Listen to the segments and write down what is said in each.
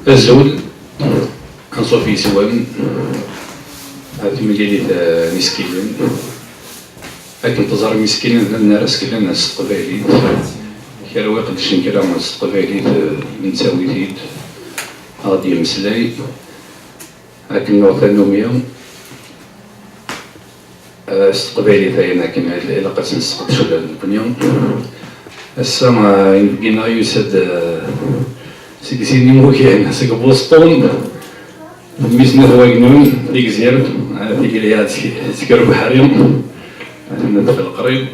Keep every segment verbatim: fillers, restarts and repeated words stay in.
Azul, anṣuf yes-wen ar timlilit, eh, n isekkilen. Akken teẓram, isekkilen d nnar aseklan s teqbaylit. Kra wi iqeddcen kra s teqbaylit, eh, nettawi-t-id, ad d-yemmeslay. Akken nuɣ tannumi, eh, s teqbaylit ayen akken ilaq ad tt-nesseqdec ula d nekkni. Ass-a, eh, inebgi-nneɣ yusa-d, eh, seg sin imukan, seg Boston, d mmi-s n At Wagnun, Tigzirt, eh, Tigriɛt, Sker Ubeḥri, eh, n At Leqrib.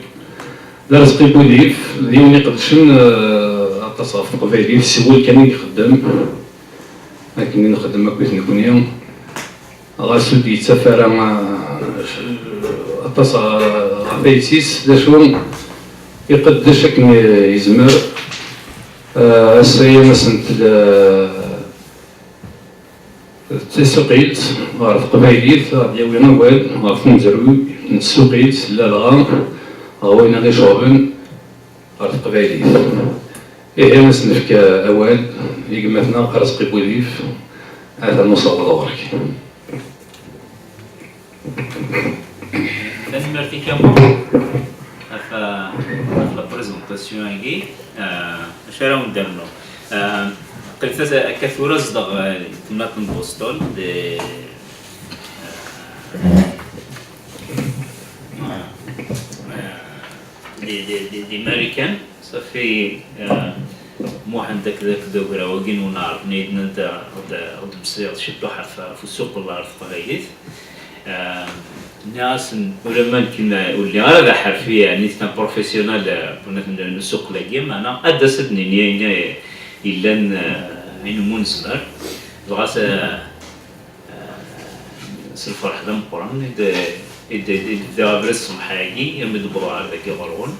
D Arezqi Budif, d yiwen iqedcen, eh, aṭas ɣef teqbaylit, s wul kan i ixeddem. Akken i nxeddem akkit nekni, ɣas ur d-yettaf ara, eh, aṭas ɣef ayes-is, d acu iqeddec akken yezmer. Eh, ass-a, yerna-asent, eh, d tasuqilt ɣer teqbaylit, ad d-yawi awal ɣef umezruy n tsuqilt, ladɣa ɣer wayen i ɣ-iceɣben ɣer teqbaylit. Ihi, ad s-nefk awal i gma-tneɣ Arezqi Budif, atan usawaḍ ɣur-k. Tanemmirt-ik a Muḥ ɣef, ɣef la présentation-agi. Ah, acu ara wen-d-rnuɣ? Ah, qqimet akka tura zedɣeɣ, ah, di temnaḍt n Boston, di, ah, di, di, di, di Marikan. Safi, ah, Muḥend akked, akked ugraw-agi n unɛerḍ-nni i d-nnan, ad d-, ad d-mmeslayeḍ ciṭuḥ ɣef, ɣef usuqel ɣer teqbaylit. Ah, nniɣ-asen, ula ma nekk ur lliɣ ara d aḥerfi, yeɛni, c'est un professionnel, ah, n, n usuqel-agi, meɛna ad d-as ad d-nini ayen yellan, ah, ayen umi nezmer. Dɣa s, ah, s lferḥ d ameqqran i d, i d, i d, i d-bdiɣ abrid ṣṣbeḥ-agi, armi d-wwḍeɣ ɣer dagi ɣur-wen.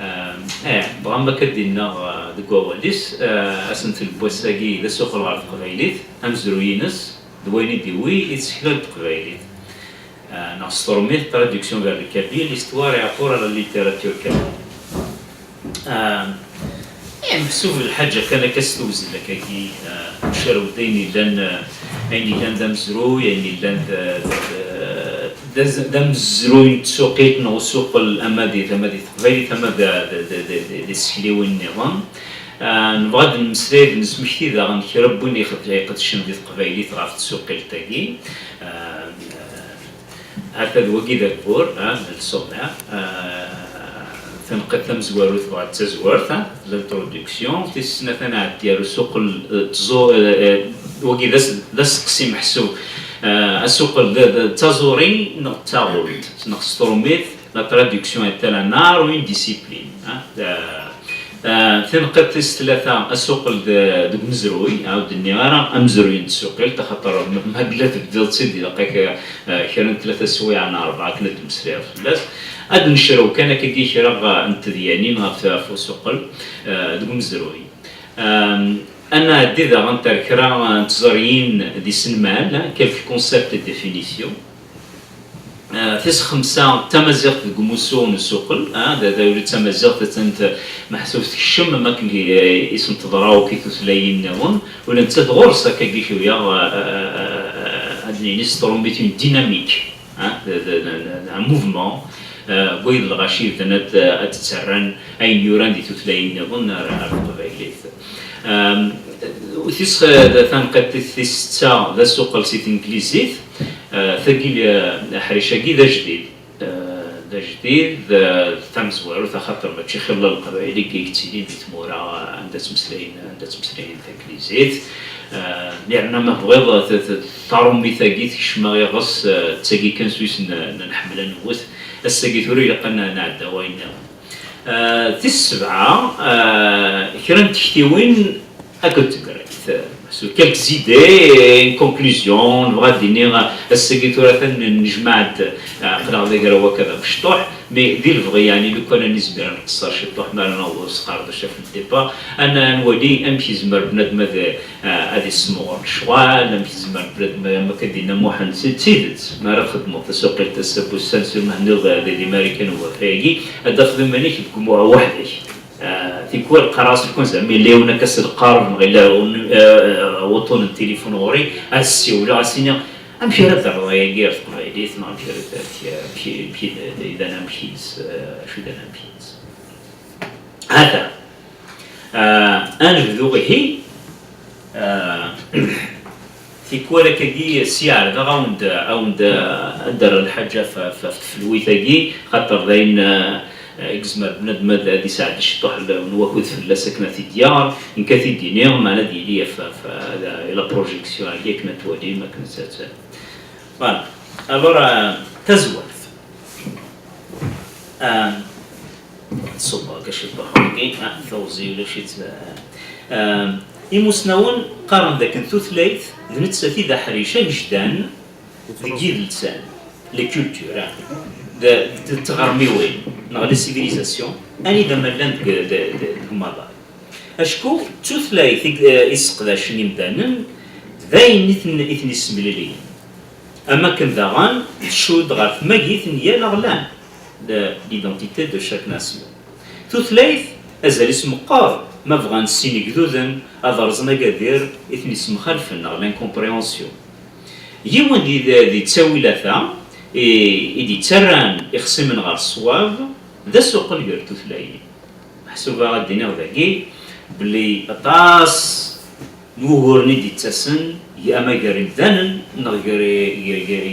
Ah, eh, dɣa ma akka d-inna, ah, deg wawal-is, ah, asentel n wass-agi d asuqel ɣer teqbaylit, amezruy-ines d wayen i d-iwwi i tsekla n teqbaylit. Ah, neɣ s tṛumit, traduction vers le kabyle, histoire et rapport à la littérature kabyle. Ah, eh, meḥsub lḥaǧa kan akka s tewzel akkagi, ah, necrew-d ayen yellan, ah, ayen yellan d amezruy, ayen yellan d, d, d, d, d amezruy n tsuqilt neɣ usuqel, ama di, ama di teqbaylit, ama d, d, d, d, d, d isekliwen nniḍen. Ah, nebɣa ad d-nemmeslay, ad d-nesmekti daɣen kra n win ixed-, iqedcen di teqbaylit ɣef tsuqilt-agi. Ah, Ata d wagi d agbur, ah, n le sommaire. Ah, tanqiḍt tamezwarut dɣa d tazwart, ah, l'introduction. Tis snat ad nɛeddi ar usuqel, eh, tẓu-, eh, eh, wagi d as-, d aseqsi meḥsub. Ah, asuqel d, d, d taẓuri neɣ d taɣult, neɣ s tṛumit, la traduction est-elle un art ou une discipline, ah? Ah, Ah, tanqiḍt tis tlata, asuqel d-, deg umezruy, ah, ur d-nniɣ ara amezruy n tsuqilt, axaṭer ma, ma yella tebdiḍ-tt-id, ilaq-ak, ah, kra n tlata swiɛa neɣ rebɛa akken ad d-mmeslayeɣ fell-as. Ad d-necrew kan akkagi kra, ah, n tedyanin ɣef, ɣef usuqel, ah, deg umezruy. Ah, ad nɛeddi daɣen ar kra, ah, n tẓeryin d isenmal, ah, quelques concepts et définitions. Ah, tis xemsa, tamaziɣt deg umussu n usuqel, ah, d, d, ula d tamaziɣt attan t-, meḥsub tekcem am akken i, i sen-teḍra akk i tutlayin nniḍen, ula nettat ɣur-s akkagi kra, ah, ah, ah, ah, ad nini s tṛumit une dynamique, ah, d, d, d, d, d un mouvement, ah, n wayen lɣaci yebdan ad, ad d-ttarran ayen yuran di tutlayin nniḍen ar, ar teqbaylit. Ah, tis, ah, tanqiḍt tis setta d asuqel si tenglizit, Ah, tagi, ah, aḥric-agi d ajdid. Ah, d ajdid, ah, d tamezwarut, axaṭer mačči xilla leqbayel i yettilin di tmura, ah, anda ttmeslayen, anda ttmeslayen tanglizit. Ah, yerna ma tebɣiḍ, t-, t-, taṛumit-agi tekcem-aɣ iɣes, ah, d tagi kan s wis n, n, nḥemmel ad newwet. Ass-agi tura ilaq ad n-, nɛedda wayen nniḍen. Ah, tis sebɛa, ah, kra n tektiwin akked tegrayt. So, quelques idées, une conclusion, nebɣa ad d-iniɣ, ass-agi tura atan nejmaɛ-d, ah, aql-aɣ d agraw akka d amecṭuḥ, mais di lebɣi, yeɛni, lukan ad nizmir ad nqeṣṣer ciṭuḥ mi ara naweḍ usqerdec ɣef le départ, ad n-, ad nwali amek yezmer bnadem ad, ah, ad issemɣer lecɣal, amek yezmer bnadem, am akka d-yenna Muḥend, d tidet, mi ara txeddmeḍ tasuqilt ass-a n wussan, s lmehna di, di Marikan n wafay-agi, ad d-tafeḍ iman-ik deg umuɣ weḥd-k. Tikwal qqareɣ-as lukan zeɛma yella yiwen akka s lqerb neɣ yella un- eh, wuṭṭun n tilifun ɣur-i, ad s-siwleɣ, ad s-iniɣ: "Amek ara d-terreḍ ayagi ɣer teqbaylit?" Neɣ "Amek ara d-terreḍ, amek, amek, amek i d anamek-ines, eh, acu i d anamek-ines?" Hata. Ah, ad nebdu ihi. Ah, tikwal akkagi s-yeɛreḍ-aɣ awen-d, awen-d, ah, ad d-rreɣ lḥaǧa f- f- f tfelwit-agi, xaṭer d ayen, ah, i yezmer bnadem ad ad isɛeddi ciṭuḥ n wakud fell-as akken ad t-id-yaɣer, nekk ad t-id-iniɣ, meɛna ad yili f- f- la projection-agi akken ad twalim, akken ad t- Voilà. Alors, ah, tazwart. Ah, Ṣubbeɣ-k aciṭuḥ-agi, ah, teɣzi ulac-itt. Ah, imusnawen qqaren dakken tutlayt d nettat i d aḥric agejdan deg yidles-an, les cultures, ah, d, d tɣermiwin, neɣ les civilisations, anida ma llant deg, deg, deg, deg umaḍal. Acku d tutlayt i, i sseqdacen imdanen, d ayen i ten, i ten-issemliliyen. Am akken daɣen tcudd ɣer tmagit n yal aɣlan, de l'identité de chaque nation. Tutlayt, azal-is meqqer, ma bɣan sin igduden ad rẓen agadir i ten-issemxalfen, neɣ l'incompréhension. Yiwen di, di, di ttawilata i, i d-ittarran ixṣimen ɣer ṣṣwab, d asuqel gar tutlayin. Meḥsub ad d-iniɣ dagi belli aṭas n wuguren i d-ittasen, ama gar imdanen neɣ gar, gar, gar,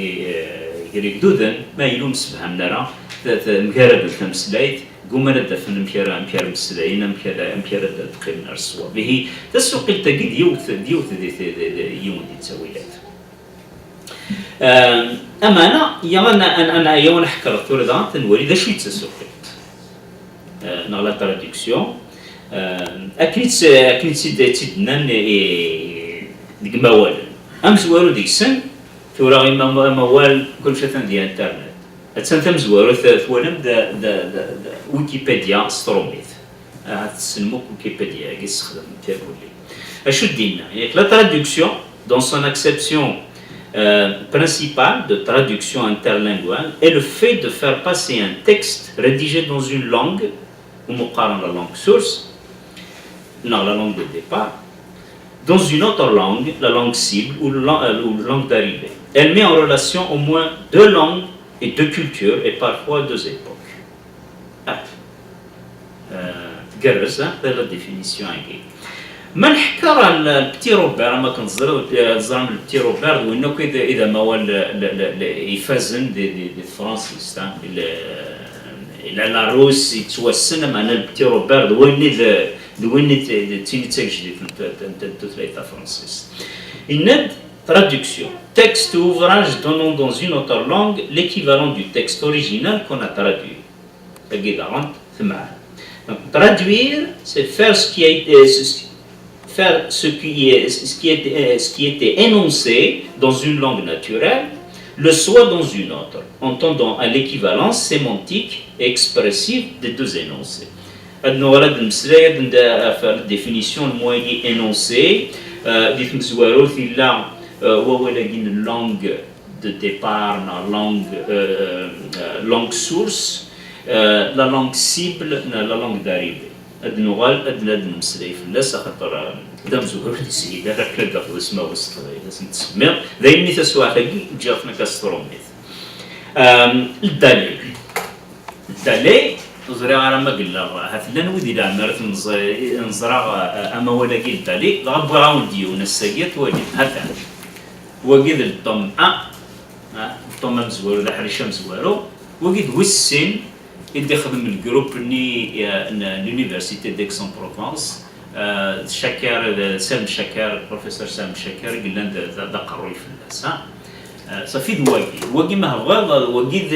gar igduden, ma yella ur msefhamen ara, t- t- mgaraden tameslayt, gguman ad d-afen amek ara, amek ara mmeslayen, amek ara, amek ara d-, d-qqimen ar ṣṣwab. Ihi, tasuqilt-agi d yiwet, d yiwet di, di, di, di, yiwen di ttawilat. Ameɛna, ya, ad n- ad n- ad n- ya, ad nḥekkreḍ tura daɣen, ad nwali d acu i d tasuqilt, eh, neɣ la traduction, eh, akken i tt- akken i tt-id-, i tt-id-nnan i, deg imawalen. Amezwaru deg-sen, tura ima- amawal, kullec atan di internet. Attan tamezwarut, eh, twalam d, d, d, d Wikipedia s trumit. Ahat tessnem akk Wikipedia-agi, tessexdamem-tt irkelli. Acu d-yenna? Yak, la traduction, dans son acception, euh, principale de traduction interlinguale, est le fait de faire passer un texte rédigé dans une langue, umi qqaren la langue source, neɣ la langue de départ, dans une autre langue, la langue cible ou la, euh, ou langue d'arrivée. Elle met en relation au moins deux langues et deux cultures et parfois deux époques. Ah. Euh, tgerrez, hein, la définition-agi. Ma nḥekker le, le petit Robert, am akken teẓriḍ, euh, teẓram, le petit Robert d win akk i d, i d amawal, le, le, le, le, ifazen di, di, di tefransist, hein. Le, la, la Russe yettwassen, meɛna le petit Robert d win i d, d win i d, d tin i d tagejdit n t- n t- n tutlayt tafransist. Yenna-d: traduction, texte ou ouvrage donnant dans une autre langue l'équivalent du texte original qu'on a traduit. Tagi daɣen temɛen. Donc, traduire, c'est faire ce qui a été, euh, ce- faire ce qui est, ce qui est, euh, ce qui était énoncé dans une langue naturelle, le soit dans une autre, en tendant à l'équivalence sémantique et expressive des deux énoncés. Ad nuɣal ad nmeslay, ad n- ɣef la définition n wagi énoncé, euh, di tmezwarut yella, euh, wawal-agi n langue de départ, neɣ langue, euh, euh, langue source, euh, la langue cible, neɣ la langue d'arrivée. Ad nuɣal ad, ad nmeslay fell-as, axaṭer, euh, d amezwaru ur d-ishil ara akken ad d-afeɣ ismawen s teqbaylit, ad sen-tsemmiḍ. D ayen-nni taswiɛt-agi, ǧǧiɣ-ten akka s trumit. Euh, le dali. Le dali, ur ẓriɣ ara ma yella, ahat llan wid i leɛmer ad ten-nẓ- neẓra, euh, amawal-agi le dali, dɣa wwiɣ-awen-d yiwen ass-agi ad twalim. Hatan. Wagi d le tome un, ah, le tome amezwaru, d aḥric amezwaru. Wagi d wis sin i d-ixdem le groupe-nni, eh, n l'Université d'Aix-en-Provence, eh, d Chaker, d Salem Chaker, le professeur Salem Chaker i yellan d, d, d aqerruy fell-as, ha? Eh, safi d wagi. Wagi ma tebɣiḍ, wagi d,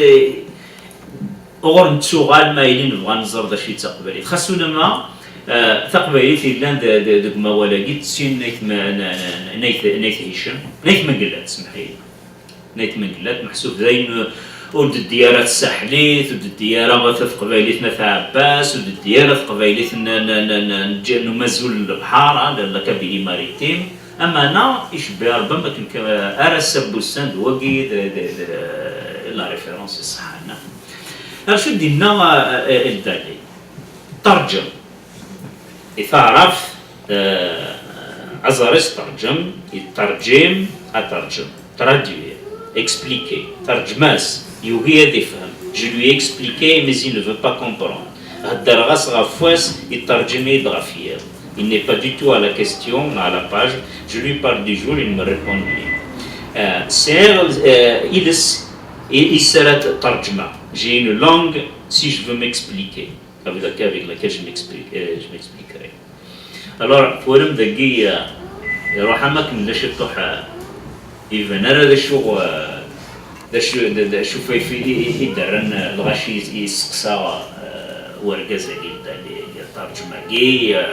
uɣur nettuɣal ma yili nebɣa ad nẓer d acu i d taqbaylit. Xas ulamma, eh, taqbaylit yellan d, d, deg umawal-agi, d tin n Ayt Ma-, n, n, n Ayt, n Ayt Hicem, n Ayt Mengellat, semmeḥ-iyi. N Ayt Mengellat, meḥsub d ayen, uh, ur d-teddi ara tsaḥlit, ur d-teddi ara teqbaylit n At Ɛebbas, ur d-teddi ara teqbaylit n, n, n, n, n, n umazul n lebḥer, ah, la, la Kabylie maritime. Ameɛna, icebbi Rebbi am akken ka-, ar ass-a n wussan d wagi d, d, d, d la référence iṣeḥḥan. Acu d-yenna, uh, uh, Dali? Terǧem. Taɛrabt, eh, aẓar-is terǧem, yetterǧim, aterǧem, traduire, expliquer, terǧem-as, yugi ad ifhem. Je lui ai expliqué, mais il ne veut pas comprendre. Heddreɣ-as ɣef wass, yetterǧim-iyi-d ɣef yiḍ. Il n'est pas du tout à la question, à la page. Je lui parle du jour, il me répond nuit. Eh, sɛiɣ, eh, iles i, i s ara t-, terǧmeɣ. J'ai une langue, si je veux m'expliquer. Avec laquelle, avec laquelle je m'explique, euh, je m'expliquerai. Alors, twalam dagi, euh, iruḥ am akken d acu ṭuḥ, euh, iban ara d acu, euh, d acu, d, d acu fayf i, i, i d-rran, euh, lɣaci i, i yesteqsa, euh, urgaz-agi, d, d, d, ṭarǧem-agi, euh,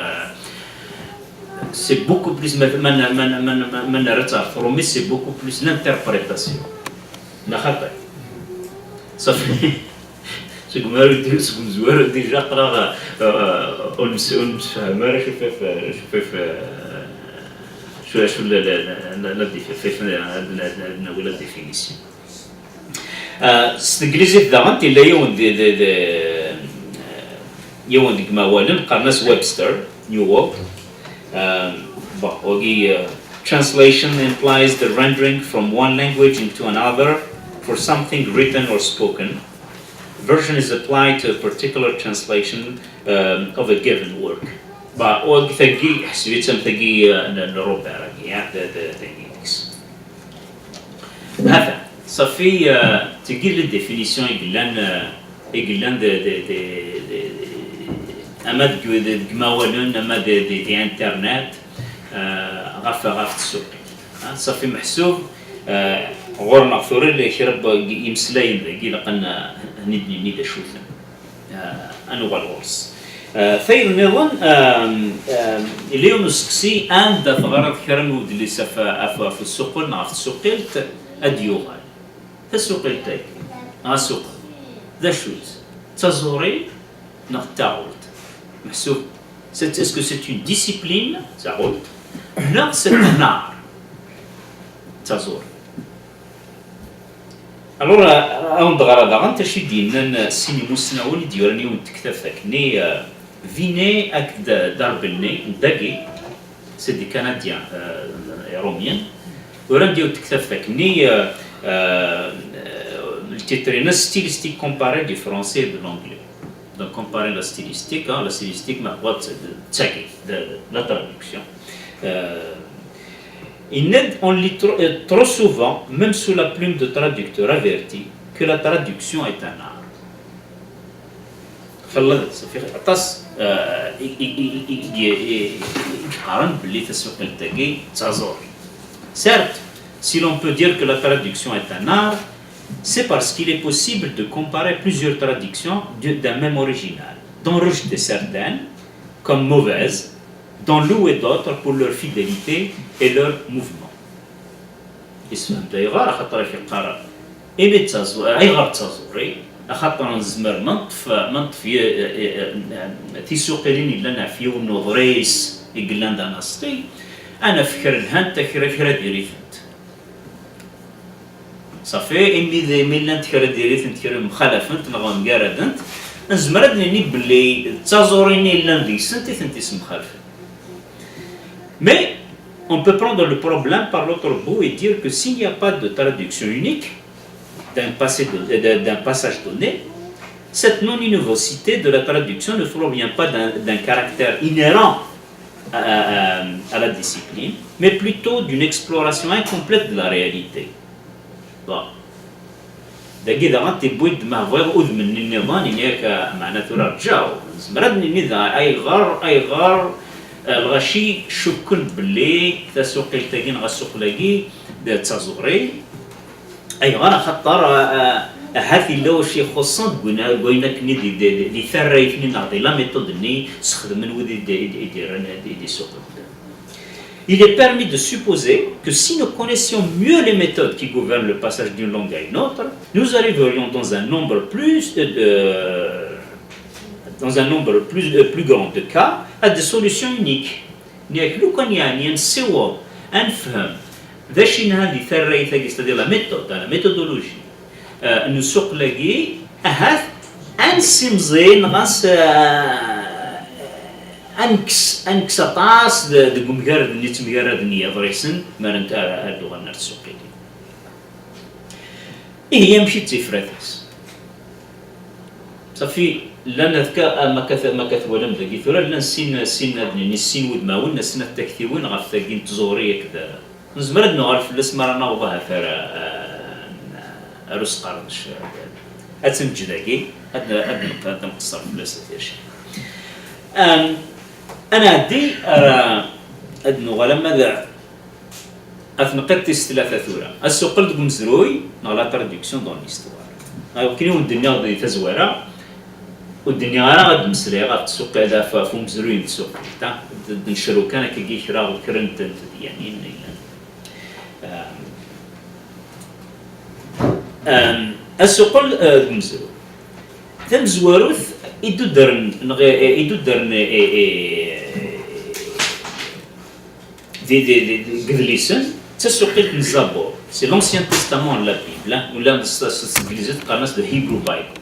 c'est beaucoup plus, ma, ma, ma, ma, ma, ma nerra-tt ɣer tṛumit, c'est beaucoup plus l'interprétation. Neɣ xaṭi? Safi. Seg umezwaru, seg umezwaru, déjà aql-aɣ, euh, ur nems-, ur nemsefham ara acu fayf, acu fayf, euh, acu, acu la, la, la, la, la défi-, fayf, ad, ad, ad nawi la définition. Euh, s teglizit daɣen, yella yiwen di, di, di, euh, yiwen deg imawalen, qqaren-as Webster, New World. Euh, bon, wagi, euh, translation implies the rendering from one language into another for something written or spoken. Version is applied to a particular translation, um, of a given work. Bah, wagi tagi, ḥseb-itt am tagi, uh, n, n Robert-agi, ah, d, d, d, d, Hata, safi, uh, tagi la définition i yellan, uh, i yellan d, d, d, d, d, ama deg, d, deg imawalen, ama d, d, d internet, uh, ɣef, ɣef tsuqqilt. Ah, safi meḥsub, uh, ɣur-neɣ tura kra n yimeslayen dagi ilaq ad n-, ad d-nini d acu-ten. Ah, ad nuɣal ɣur-s. Ah, tayeḍ nniḍen, ah, ah, yella yiwen useqsi, anda teɣriḍ kra n udlis ɣef, ɣef, ɣef usuqel neɣ ɣef tsuqilt, ad d-yuɣal. Tasuqilt-agi, neɣ asuqel, d acu-tt? D taẓuri neɣ d taɣult? Meḥsub, c'est, est-ce que c'est une discipline, taɣult, neɣ c'est un art, d taẓuri? Alors, euh, ad wen-d-ɣreɣ daɣen acu i d-yennan, euh, sin imusnawen i d-yuran yiwen n tektabt akkenni, euh, Vinet akked Darbelnet, n dagi, c'est des Canadiens, euh, iṛumyen. Uran-d yiwet n tektabt akkenni, euh, euh, le titre-ines Stylistique comparée du français et de l'anglais. Donc, comparer la stylistique, hein, la stylistique, ma tebɣiḍ, d, d tagi, d, d la traduction. Euh, Yenna-d, on lit trop, euh, trop souvent, même sous la plume de traducteurs avertis, que la traduction est un art. Xelleḍ, safi, aṭas, euh, i, i, i, i, i, i, i yeqqaren belli tasuqilt-agi d taẓuri. Certes, si l'on peut dire que la traduction est un art, c'est parce qu'il est possible de comparer plusieurs traductions de, d'un même original, d'en rejeter certaines comme mauvaises, d'en louer d'autres pour leur fidélité et leur mouvement. Isefhem-d ayɣer, axaṭer ak-yeqqar imi d taẓu-, ayɣer d taẓuri, axaṭer nezmer ma neṭṭef, ma neṭṭef y-, y-, y-, tisuqilin yellan ɣef yiwen n uḍris i yellan d anaṣli, ad naf kra lhant, kra, kra diri-tent. Safi, imi d, imi llant kra diri-tent, kra mxalafent neɣ mgaradent, nezmer ad nini belli d taẓuri-nni yellan deg-sent i tent-issemxalfen. Mais on peut prendre le problème par l'autre bout et dire que s'il n'y a pas de traduction unique d'un passé de, de, d'un passage donné, cette non-univocité de la traduction ne provient pas d'un, d'un caractère inhérent à, à, à la discipline, mais plutôt d'une exploration incomplète de la réalité. Bon. Dagi daɣen tewwi-d, ma tebɣiḍ, udem-nni nniḍen, ini-ak, ah, meɛna tura rǧaw. Nezmer ad nini da ayɣer, ayɣer, eh, lɣaci cukken belli tasuqilt-agi neɣ asuqel-agi d taẓuri. Ayɣer? Axaṭer, ah, ah, ahat yella wacu ixuṣṣen deg win-, deg wayen akken i di, di, di, di tarrayt-nni neɣ di la méthode-nni sxedmen wid i d-, i d-, i d-, i d-isuqlen. Il est permis de supposer que si nous connaissions mieux les méthodes qui gouvernent le passage d'une langue à une autre, nous arriverions dans un nombre plus, euh, de, dans un nombre plus, euh, plus grand de cas à des solutions uniques. Nniɣ-ak, lukan yeɛni ad nessiweḍ, ad nefhem d acu yelhan di tarrayt-agi, c'est-à-dire la méthode, la méthodologie, euh, n usuqel-agi, ahat ad nessimẓi, neɣ ad s-, euh, Ad nekkes, ad nekkes aṭas de-, deg umgarad-nni ttemgaraden yiḍrisen, mi ara n-, ara, ara d-uɣalen ar tsuqilin. Ihi, amek i d tifrat-is? Safi, llan akka, am akka, am akka twalam dagi tura, llan sin, sin, ad nini, sin wudmawen, sin at taktiwin ɣef tagi n tẓuri akked, nezmer ad nuɣal fell-as mi ara naweḍ ahat ar, ar, ar usqerdec. Ad tt-neǧǧ dagi, ad, ad, ad nqeṣṣer fell-as a tirci. Am, ad nɛeddi ar, ad nuɣal ama d, ad tneqqiḍ tis tlata tura. Asuqel deg umezruy, neɣ la traduction dans l'histoire. Akken i wen-d-nniɣ di tazwara, ur d-nniɣ ara ad d-meslayeɣ ɣef tsuqil, ɣef, ɣef umezruy n tsuqilt, ha? D-, d-necru kan akkagi kra, kra n t-, n tedyanin yellan. Am, am, asuqel, eh, deg umezruy. Tamezwarut, iduddren, neɣ, eh, iduddren, eh, eh, di, di, di, di, deg idlisen, d tasuqilt n Zabur. C'est l'Ancien Testament, la Bible, hein, ula s, s, s teglizit qqaren-as the Hebrew Bible.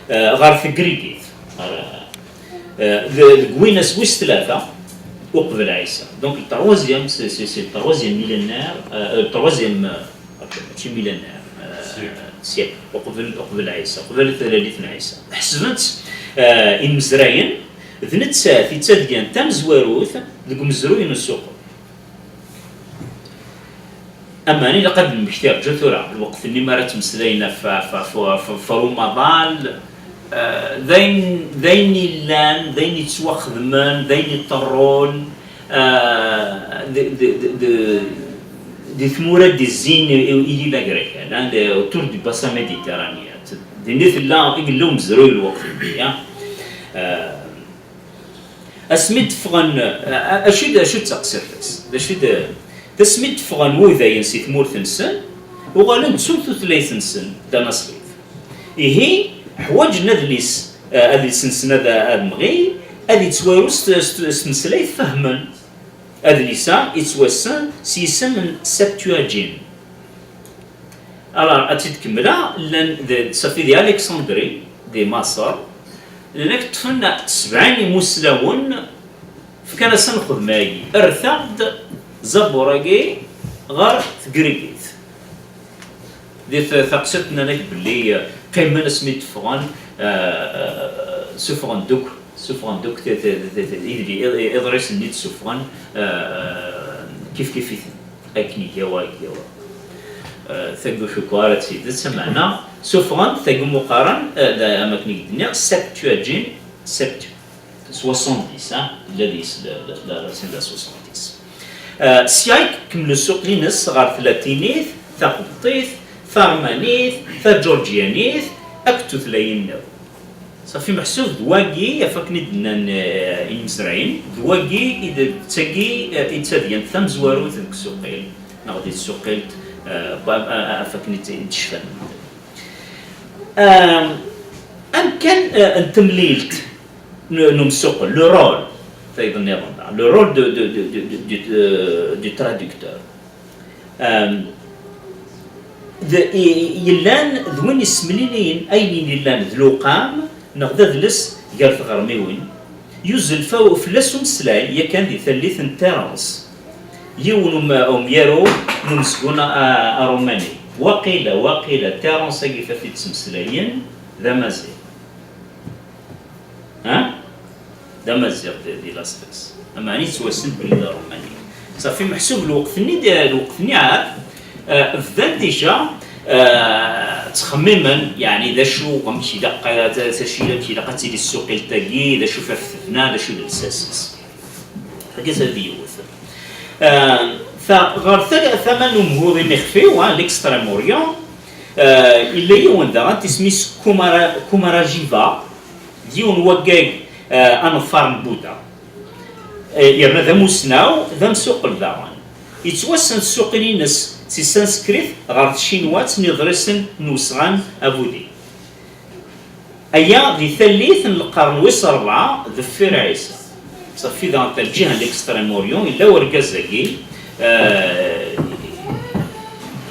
Eh, ɣer tegrigit, ɣer, eh, de-, deg winas wis tlata uqbel Ɛisa. Donc, le troisième, c'est, c'est, c'est le troisième millénaire, euh, euh, le troisième, euh, mačči millénaire, euh, siècle, uqbel, uqbel Ɛisa, uqbel talalit n Ɛisa. Ḥesben-tt, eh, imezrayen, d nettat i d tadyant tamezwarut deg umezruy n usuqel. Aman, ilaq ad nemmekti, rǧu tura, lweqt-nni mi ara ttmeslayen ɣef, ɣef, ɣef, ɣef, ɣef umaḍal, eh, d ayen, d ayen illan, d ayen yettwaxedmen, d ayen iṭerrun, eh, de, de, de, de, di tmura d-izzin i, i, i l'île agricole, hein, de, autour du bassin méditerranéen. Din i tella, i yella umezruy lweqt-nni, hein. Eh, asmi d-ffɣen, a, a, acu d, acu d taqsiṭ-is? D acu d, d asmi d-ffɣen wudayen si tmurt-nsen, uɣalen ttun tutlayt-nsen d anaṣlit. Ihi, ḥwaǧen adlis, eh, adlis-nsen ad, ad mɣi, ad yettwaru s, s, s tmeslayt fehmen. Adlis-a yettwassen s yisem n Septuagint. Alors, ad tt-id-kemmleɣ, llan d, safi di Alexandrie, di Maṣer, llan akk ṭṭfen sebɛin imuslawen, fkan-asen lxedma-agi. Rret-aɣ-d Zabur-agi ɣer tegrigit. Di t-, taqsiṭ nnan-ak belli, eh, qqimen asmi d-ffɣen, eh, suffɣen-d akk, suffɣen-d akk t-, t-, t-, t-, idli-, iḍ-, iḍrisen-nni d-suffɣen, eh, kif kif-iten, akken igawa, igawa. Eh, tagi ur cukkeɣ ara d tidet, ameɛna suffɣen-d tagi umi qqaren, eh, la, am akken i k-d-nniɣ, Septuagint, Septu-, soixante-dix, hein, tella deg-s la, la, la racine de soixante-dix. Euh, sya i ikemmel usuqel-ines ɣer tlatinit, taqebṭit, tarmanit, taǧurǧyanit, akked tutlayin nniḍen. Safi meḥsub d wagi, ɣef wakken i d-nnan, eh, imezrayen, d wagi i d, d tagi, eh, i d tadyant tamezwarut deg usuqel, neɣ di tsuqilt, eh, ba-, eh, ɣef wakken i d, i d-cfan. Euh, amkan, eh, n temlilt n, n umsuqel, le rôle, tayeḍ nniḍen, le rôle de, de, de, de, de, de, du traducteur. Euh, d, i, yellan d win yessemliliyen ayen yellan d lewqam neɣ d adles gar tɣermiwin, yuzzel fa-, fell-as umeslay yakan di tallit n Terence, yiwen um-, umyaru n umezgun a-, a-, arumani. Waqila, waqila Terence-agi f-, f-, i d-ttmeslayen d amaziɣ. Ha? D amaziɣ di, di Las Vegas. Ameɛna yettwassen belli d arumani. Safi meḥsub lweqt-nni, d, lweqt-nni ɛad, eh, bdan déjà, eh, ttxemmimen, yeɛni d acu, amek ilaq, eh, d, d acu, amek ilaq ad tili tsuqilt-agi, d acu f-, f tebna, d acu d lsas-is. Argaz ad yiwet. Eh, ta, ɣer ta-, tama n umhur imixfiw, ha, l'extrême orient, eh, yella yiwen daɣen, isem-is Kumara-, Kumarajiva, d yiwen waggag, eh, aneḍfar n Buda. Eh, yerna d amusnaw, d amsuqel daɣen. Yettwassen tsuqil-ines si sanskrit ɣer tcinwat n yiḍrisen n usɣan abudi. Aya di tallit n lqern wis ṛebɛa deffir Ɛisa. Safi daɣen, ta lǧiha n l'extrême orient, yella urgaz-agi, eh,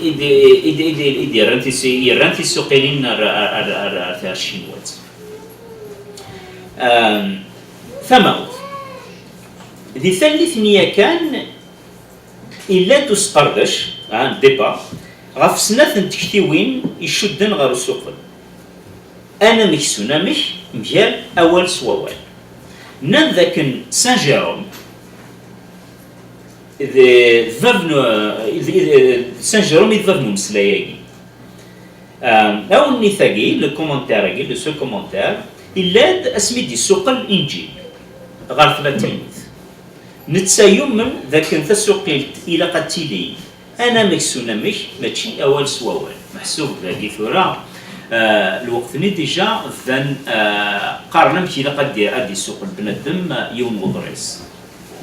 i d, i d, i d, i d, i d-yerran tis-, yerran tisuqilin ar, ar, ar, ar, ar, ar tcinwat. Am, tamawt. Di tallit-nni yakan, yella-d usqerdec, un débat, ɣef snat n tektiwin icudden ɣer usuqel. Anamek s unamek, mgal awal s wawal. Nnan dakken Saint Jérôme d, d bab n, d, d, Saint Jérôme i d bab n umeslay-agi. Awennit-agi, le commentaire-agi, le ce commentaire, yella-d asmi d-isuqel Inǧil ɣer tlatinit. Netta yumen dakken tasuqilt ilaq ad tili anamek s unamek, mačči awal s wawal. Meḥsub dagi tura, eh, lweqt-nni déjà bdan, eh, qqaren amek ilaq ad d-, ad d-isuqel bnadem, eh, yiwen n uḍris.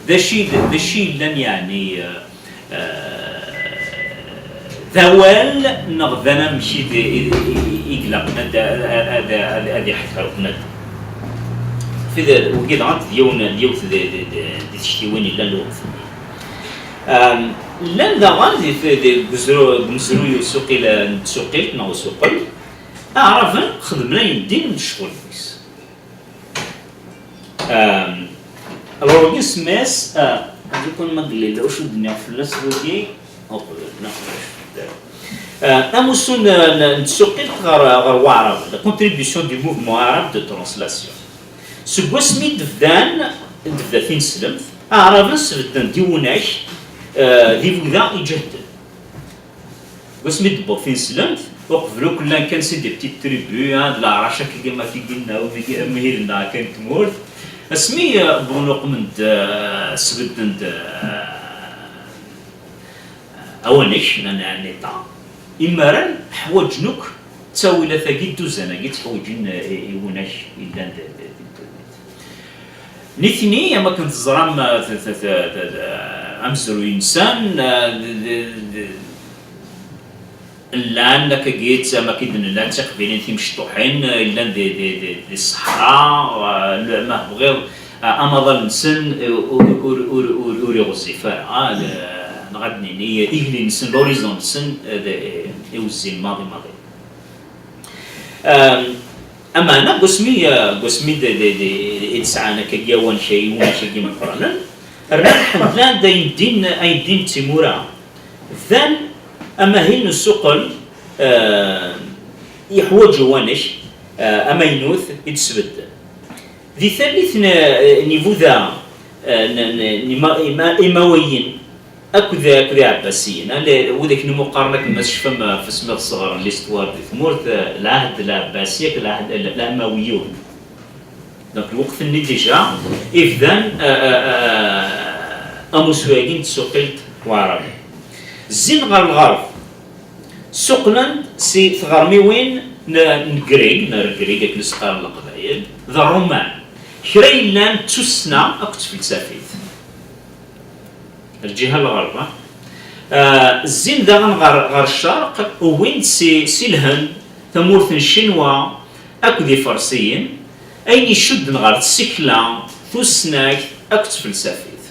D acu i d, d acu i yellan, yeɛni, eh, eh, d awal neɣ d anamek i d, i, i, i ilaqen ad, ad, ad, ad, ad iḥekker bnadem? Fi d, wagi dɣa d yiwen, d yiwet di, di, di, di tektiwin yellan lweqt-nni. Am, llan daɣen di, di, deg uzru-, deg umezruy usuqil, n tsuqilt neɣ usuqel, aɛraben xedmen ayen din n ccɣel-is. Am, alors, wagi semma-s, ah, lukan ma yella ulac ur d-nniɣ fell-as wagi, uqbel, neɣ ulac. Ah, amussu n, n, n tsuqilt ɣer, ɣer Waɛraben, la contribution du mouvement arabe de translation. Seg wasmi d-bdan, d-tebda tineslemt, Aɛraben sbedden-d iwunak, ah, d ibuda iǧehden. Deg wasmi d-tewweḍ tineslemt, uqbel akk llan kan c'est des petites tribus, hein, d leɛrac akka, am wigi, am wigi, am wigi-nneɣ akka n tmurt. Asmi, eh, wwḍen uqmen-d, eh, sbedden-d, eh, awanek, n, n, n état. Imaren ḥwaǧen akk ttawilat-agi, dduzan-agi, tteḥwiǧen, eh, i, i wunak yellan d, d, d, d, Nitni, am akken teẓram, eh, t-, t-, t-, t-, amezruy-nsen, eh, d-, d-, d-, llan akkagi, am akken i d-nella, d tiqbilin timecṭuḥin, eh, llan di, di, di, di ṣṣeḥra, eh, le-, ma tebɣiḍ, eh, amaḍal-nsen, eh, ur, ur, ur, ur, ur iɣezzif ara, ah, le-, neɣ ad d-nini, igli-nsen, l'horizon-nsen, eh, d, eh, iwezzin maḍi, maḍi. Am, ameɛna deg wasmi, eh, deg wasmi d, d, d, i d-sɛan akkagi awanek, awanek-agi meqqren, rnan ḥemmlen-d ayen din, ayen din d timura. Bdan amahil n usuqel, eh, yeḥwaǧ awanek, eh, amaynut i d-sbedden. Di tallit n, n ibuda, eh, n, n, n ima-, ima-, imawayen, akked, akked iɛebbasiyen, ah, le-, widak nmuqaren akken ma tecfam, eh, ɣef asmi ɣ-sɣeren l'histoire di tmurt, eh, lɛahd lɛebbasi akked lɛahd l-, lɛamawiyun. Donc, lweqt-nni déjà, i bdan, eh, eh, eh, amussu-agi n tsuqilt Waɛraben. Zzin ɣer lɣerb, suqlen-d si tɣermiwin n, n Grig, n Grig, akken i s-qqaren Leqbayel, d Ṛṛuman. Kra yellan d tussna akked tfelsafit. Lǧiha n lɣerb, ah. Ah, zzin daɣen ɣer, ɣer ccerq, uwin-d si, si Lhend, tamurt n Ccinwa, akked Iferṣiyen, ayen icudden ɣer tsekla, tusnakt akked tfelsafit.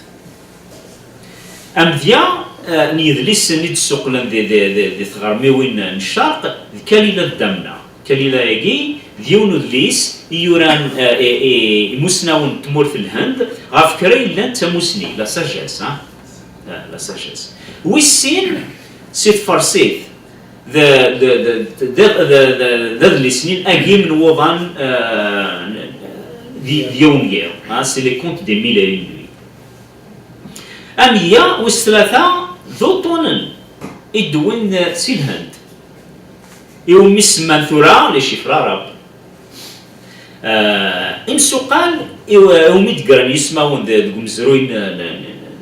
Amedya, eh, n yedlisen i d-ssuqlen di, di, di, di tɣermiwin n ccerq d Kalila d Damna. Kalila-agi d yiwen udlis i yuran, eh, i, i imusnawen n tmurt n Lhend ɣef kra yellan d tamusni, la sagesse, hein? Eh, la sagesse. Wis sin, si tfarsit, d, d, d adlis-nni Agim n wuḍan, eh, d, d yiwen yiḍ, hein? C'est les contes des mille et une nuits. Amedya wis tlata d uṭṭunen i d-wwin si Lhend, iwumi semman tura les chiffres arabes. Eh, imsuqal iw-, iwumi d-ggran yismawen de-, deg umezruy n, n, n,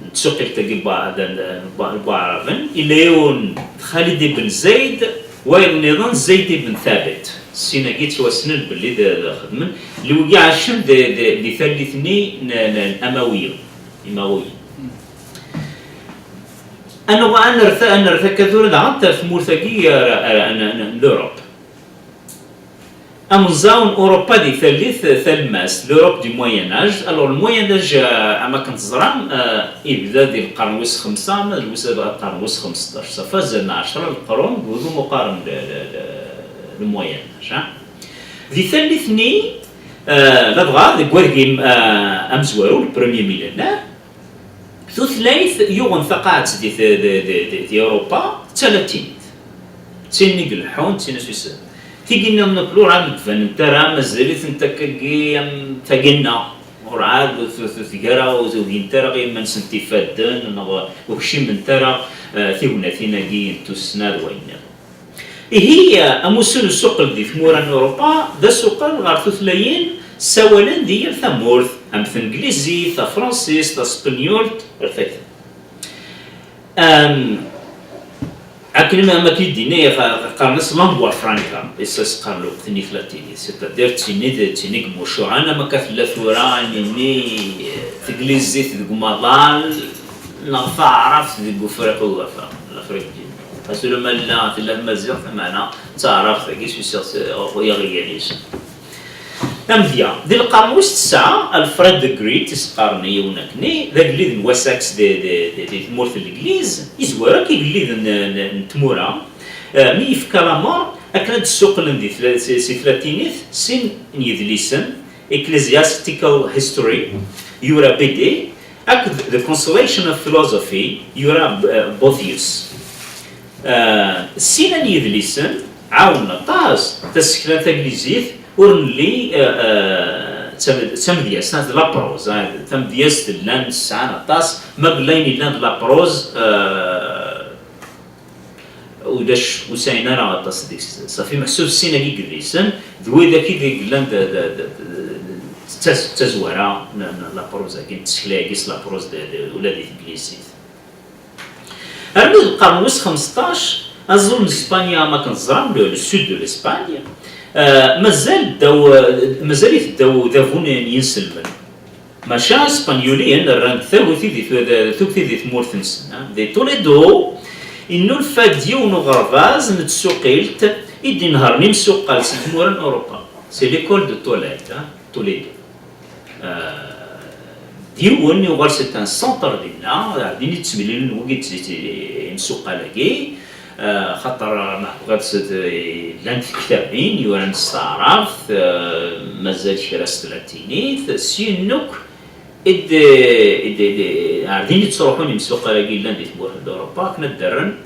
n tsuqilt-agi n Wa-, n, n, n Waɛraben, yella yiwen d Xalid ibn Zayd, wayeḍ nniḍen Zayd ibn Thabit. Sin-agi ttwassnen belli d, d xedmen, lwigi ɛacen di, di, di tallit-nni n, n, n Amawiyen. Imawiyen. Anwa, ad nerr ta-, ad nerr takka tura daɣen ɣer tmurt-agi, ar, ar, n, n, n l'Europe. Amenẓaw n Europa di tallit talemmast, l'Europe du Moyen Âge. Alors, le Moyen Âge, euh, am akken teẓram, euh, ibda di lqern wis xemsa, ama d lwis, lqern wis xemseṭṭac. Ça fait azal n ɛecra n leqrun, deg wudem uqqaren le, le, le, le Moyen Âge, hein. Di tallit-nni, euh, ladɣa deg wargim, euh, amezwaru, le premier millénaire, Tutlayt yuɣen taqaɛet di, di, di, di, di Europa d talatinit. D tin i ileḥḥun, d tin i s-, tigi nniḍen akk ur ɛad d-banent ara, mazal-itent akkagi am tagi-nneɣ. Ur ɛad ur, ur, ur tgi ara, ur ugint ara i yiman-nsent ifadden, neɣ ur kciment ara, eh, tignatin-agi n tussna d wayen nniḍen. Ihi, amussu n usuqel di tmura n Europa d asuqel ɣer tutlayin ssawalen di yal tamurt, am tenglizit, tafransist, taspenyult, rfakten. Am, akken ma, ma k-id-yenna, qqaren-as lingua franca, i s-, as-qqaren lweqt-nni tlatinit, c'est-à-dire d tin i d, d tin i imucuɛen, am akka tella tura, nini, teglizit deg umaḍal, neɣ taɛrabt deg ufriq ugafa, l'Afrique du Nord. Asulam alla tella tmaziɣt, meɛna d taɛrabt-agi s usiɣ-, s-, ɣer yiɣigan-is. Amedya, di lqern wis tesɛa, Alfred the Great, i s-qqaren i yiwen akkenni, d agellid n Wessex di, di, di, di tmurt n Legliz, izwar akk igelliden n, n, n tmura, eh, mi yefka lamer akken ad d-ssuqlen di tla-, si, si tlatinit sin n yedlisen, Ecclesiastical History, yura Bede, akked The Consolation of Philosophy, yura, eh, Boethius. Eh, sin-a n yedlisen ɛawnen aṭas tasekla taglizit, ur nelli, eh, eh, d tam-, d tamedyazt, d la prose, eh, tamedyazt llan sɛan aṭas, ma d layen yellan d la prose, eh, ulac, ur sɛin ara aṭas deg-s. Safi meḥsub sin-agi yedlisen d widak i d-yellan d, d, d, d, d taz-, d tazwara n, n la prose-agi, n tsekla-agi s la prose d, d, ula di teglizit. Armi d lqern wis xmesṭac, azul n Spanya, am akken teẓram, le, le sud de l'Espagne, eh, mazal ddaw, eh, mazal-it ddaw udabu n, n yinselmen. Maca Ispenyuliyen rran-d tagut i di tu-, tuget i di tmurt-nsen, eh. Di Toledo, innulfa-d yiwen uɣerbaz n tsuqilt i d-inehṛen imsuqqal si tmura n Europa. C'est l'école de Tolède, eh, Toledo. Eh, d yiwen yuɣal c'est un centre dinna, din i ttemlilen wigi d, d, d, imsuqqal-agi, eh, xaṭer meɛbuɣ-, llant tektabin yuran s taɛrabt, eh, mazal kra s tlatinit, syin akk i d, i d, i d, ar din i ttruḥun imsuqqal-agi yellan di tmurt n Europa akken ad d-rren,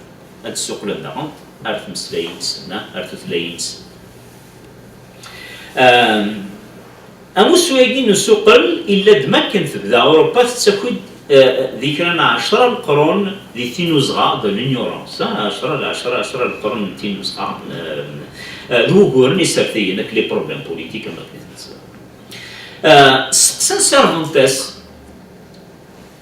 ad d-ssuqlen daɣen ar tmeslayin-nsen, ar tutlayin-nsen. Ehm, amussu-agi n usuqel illa-d makken tebda Europa tettaki-d, eh, di kra n ɛecra leqrun di tinuzɣa, de l'ignorance, ah, ɛecra, ɛecra, ɛecra leqrun n tinuzɣa, eh, eh, d wuguren isertayen akk les problèmes politiques am akken i t-neẓra. Eh, steqsan Cervantes,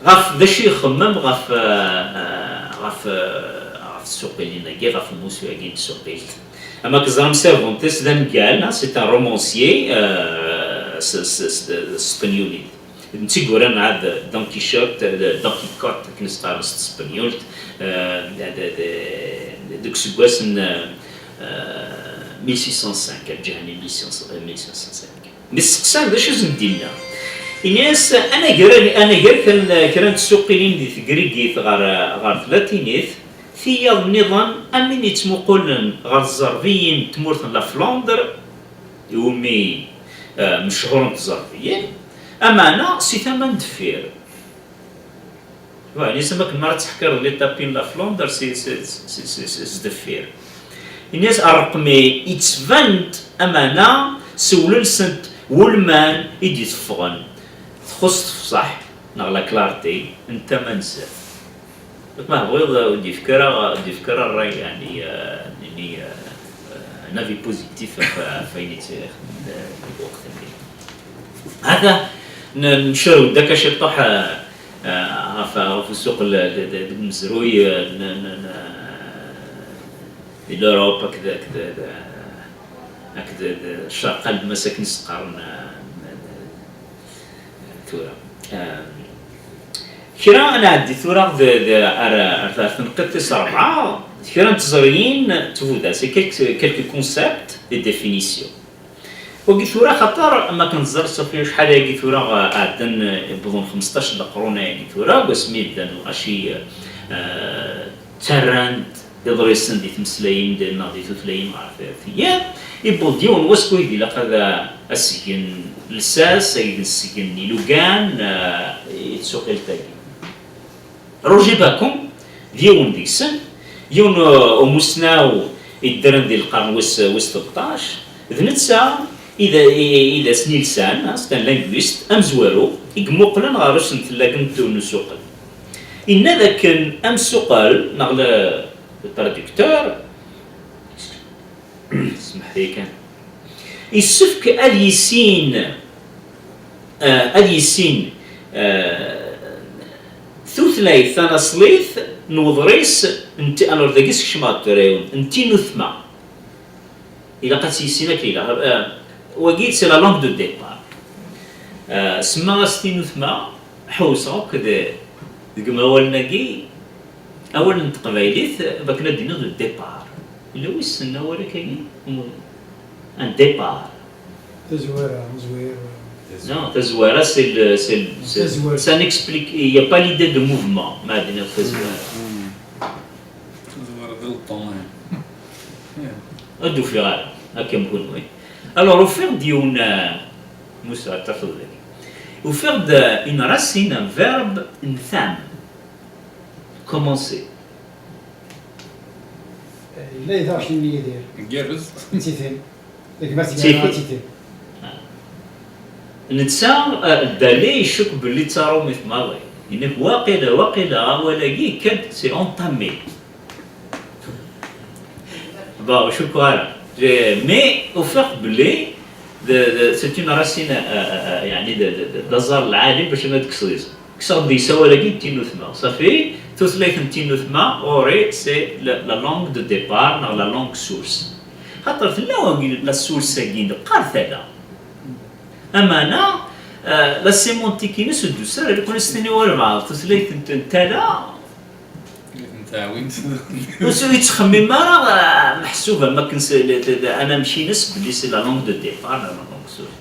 ɣef d acu i ixemmem ɣef, eh, ɣef, eh, ɣef tsuqilin-agi, ɣef umussu-agi n tsuqilt. Ama teẓram Cervantes d aneggal, ah, c'est un romancier, eh, s, s, s, s tespenyulit. D netta i yuran ɛad Don Quichotte, eh, Don Quichotte, akken i s-qqaren s tespenyult, eh, d, d, d, deg useggas n, eh, mille six cent cinq, lǧaha-nni mille six cents, mille six cent cinq. Mi s-steqsan d acu i sen-d-yenna, ini-as anagar, anagar kan kra n tsuqilin di tegrigit ɣer, ɣer tlatinit, tiyaḍ nniḍen am win yettmuqulen ɣer tẓerbiyin n tmurt n la Flandre, iwumi, eh, mechuṛent tẓerbiyin, ameɛna si tama n deffir. Wa, nisem akken mi ara teḥkireḍ les tapis n la Flandre si, si, si, si, si, si deffir. Ini-as, rrqem-i yettban-d, ameɛna sewlel-sent wulman i d-iteffɣen. Txuṣṣ tefṣaḥt neɣ la clarté n tama n zdat. Ma tebɣiḍ, ur d-yefki ara, ur d-yefki ara ṛṛay, yeɛni, eh, nini, eh, un avis positif ɣef, ɣef wayen i tt-ixedmen, eh, deg lweqt-nni. Hata n-, ncerrew-d akka ciṭṭuḥ, eh, eh, ɣef, ɣef usuqel, eh, d-, d-, deg umezruy, eh, n-, n-, n-, di l'Europe akked, akked, akked, akked Ccerq Almas akken i s-qqaren, eh, n-, n-, tura. Eh, kra ad nɛeddi tura d, d, ar, ar, ar tneqqiḍt tis rebɛa, kra n teẓriyin n tbuda, c'est quelques, quelques concepts et définitions. Wagi tura xaṭer, ma kan tẓer Sofi acḥal ayagi tura, eh, ɛeddan, eh, wwḍen xmesṭac n leqrun ayagi tura, deg wasmi bdan lɣaci, eh, ttarran-d iḍrisen di tmeslayin d-, neɣ di tutlayin ɣer tiyaḍ, iwweḍ-d yiwen wass wid ilaq ad, eh, as-gen lsas, ad as-gen ilugan, eh, i tsuqilt-agi. Roger Bacon d yiwen deg-sen, yiwen, uh, umussnaw yeddren di lqern wis, wis tleṭṭac, d netta i d, i, i d asnilsan, hein, c'est un linguiste, amezwaru, i yemmuqlen ɣer usentel-agi n tu-, n usuqel. Yenna d akken amsuqel, neɣ le, le traducteur, smeḥ-iyi kan, yessefk ad yissin, uh, ad yissin, uh, tutlayt tanaṣlit n uḍris n ti-, alors dagi sekcmeɣ-d tura yiwen, n tinutma. Ilaq ad tt-yissin akken ilaq. Euh, wagi, c'est la langue de départ. Euh, semmaɣ-as tinutma, ḥewseɣ akk d, deg umawalen-agi, awal n teqbaylit, bakken ad d-iniɣ de départ. Yella wissen awal akkagi? Un départ. Tazwara, zwir. Non, tazwara, c'est le, c'est le, c'est, tazwara, ça n'explique, il n'y a pas l'idée de mouvement, ma ad d-iniɣ tazwara. Tazwara d lṭun. Ad d-ufiɣ ara, akka am kunwi. Alors, ufiɣ-d yiwen, euh, Musa, ad tafeḍ dagi. Ufiɣ-d, euh, une racine, un verbe, n tam. Commencer. Yella yeḍra-k-nni Yidir. Gerrez. Titin. Gma-s Titin. Titin. Netta, eh, Dali icukk belli d taṛumit maḍi. Yenna-k waqila, waqila awal-agi yekka-d c'est entamé. Bon, ur cukkeɣ ara. Eh, mais ufiɣ belli d, d, c'est une racine, eh, eh, eh, yeɛni d, d, d, d aẓar lɛali bac ad d-tekkseḍ isem. Kkseɣ-d deg-s awal-agi n tinutma. Safi, tutlayt n tinutma, ɣur-i, c'est la, la langue de départ, neɣ la langue source. Xaṭer tella wagi la source-agi, neqqar tala. Amana, eh, la sémantique-ines ur d-tusi ara, lukan ad s-tiniḍ walbeɛḍ, tutlayt n, n tala, n tɛawint. Ur s-, ur yettxemmim ara, eh, meḥsub am akken s-, le, le, le, anamek-ines, belli c'est la langue de départ, la langue source.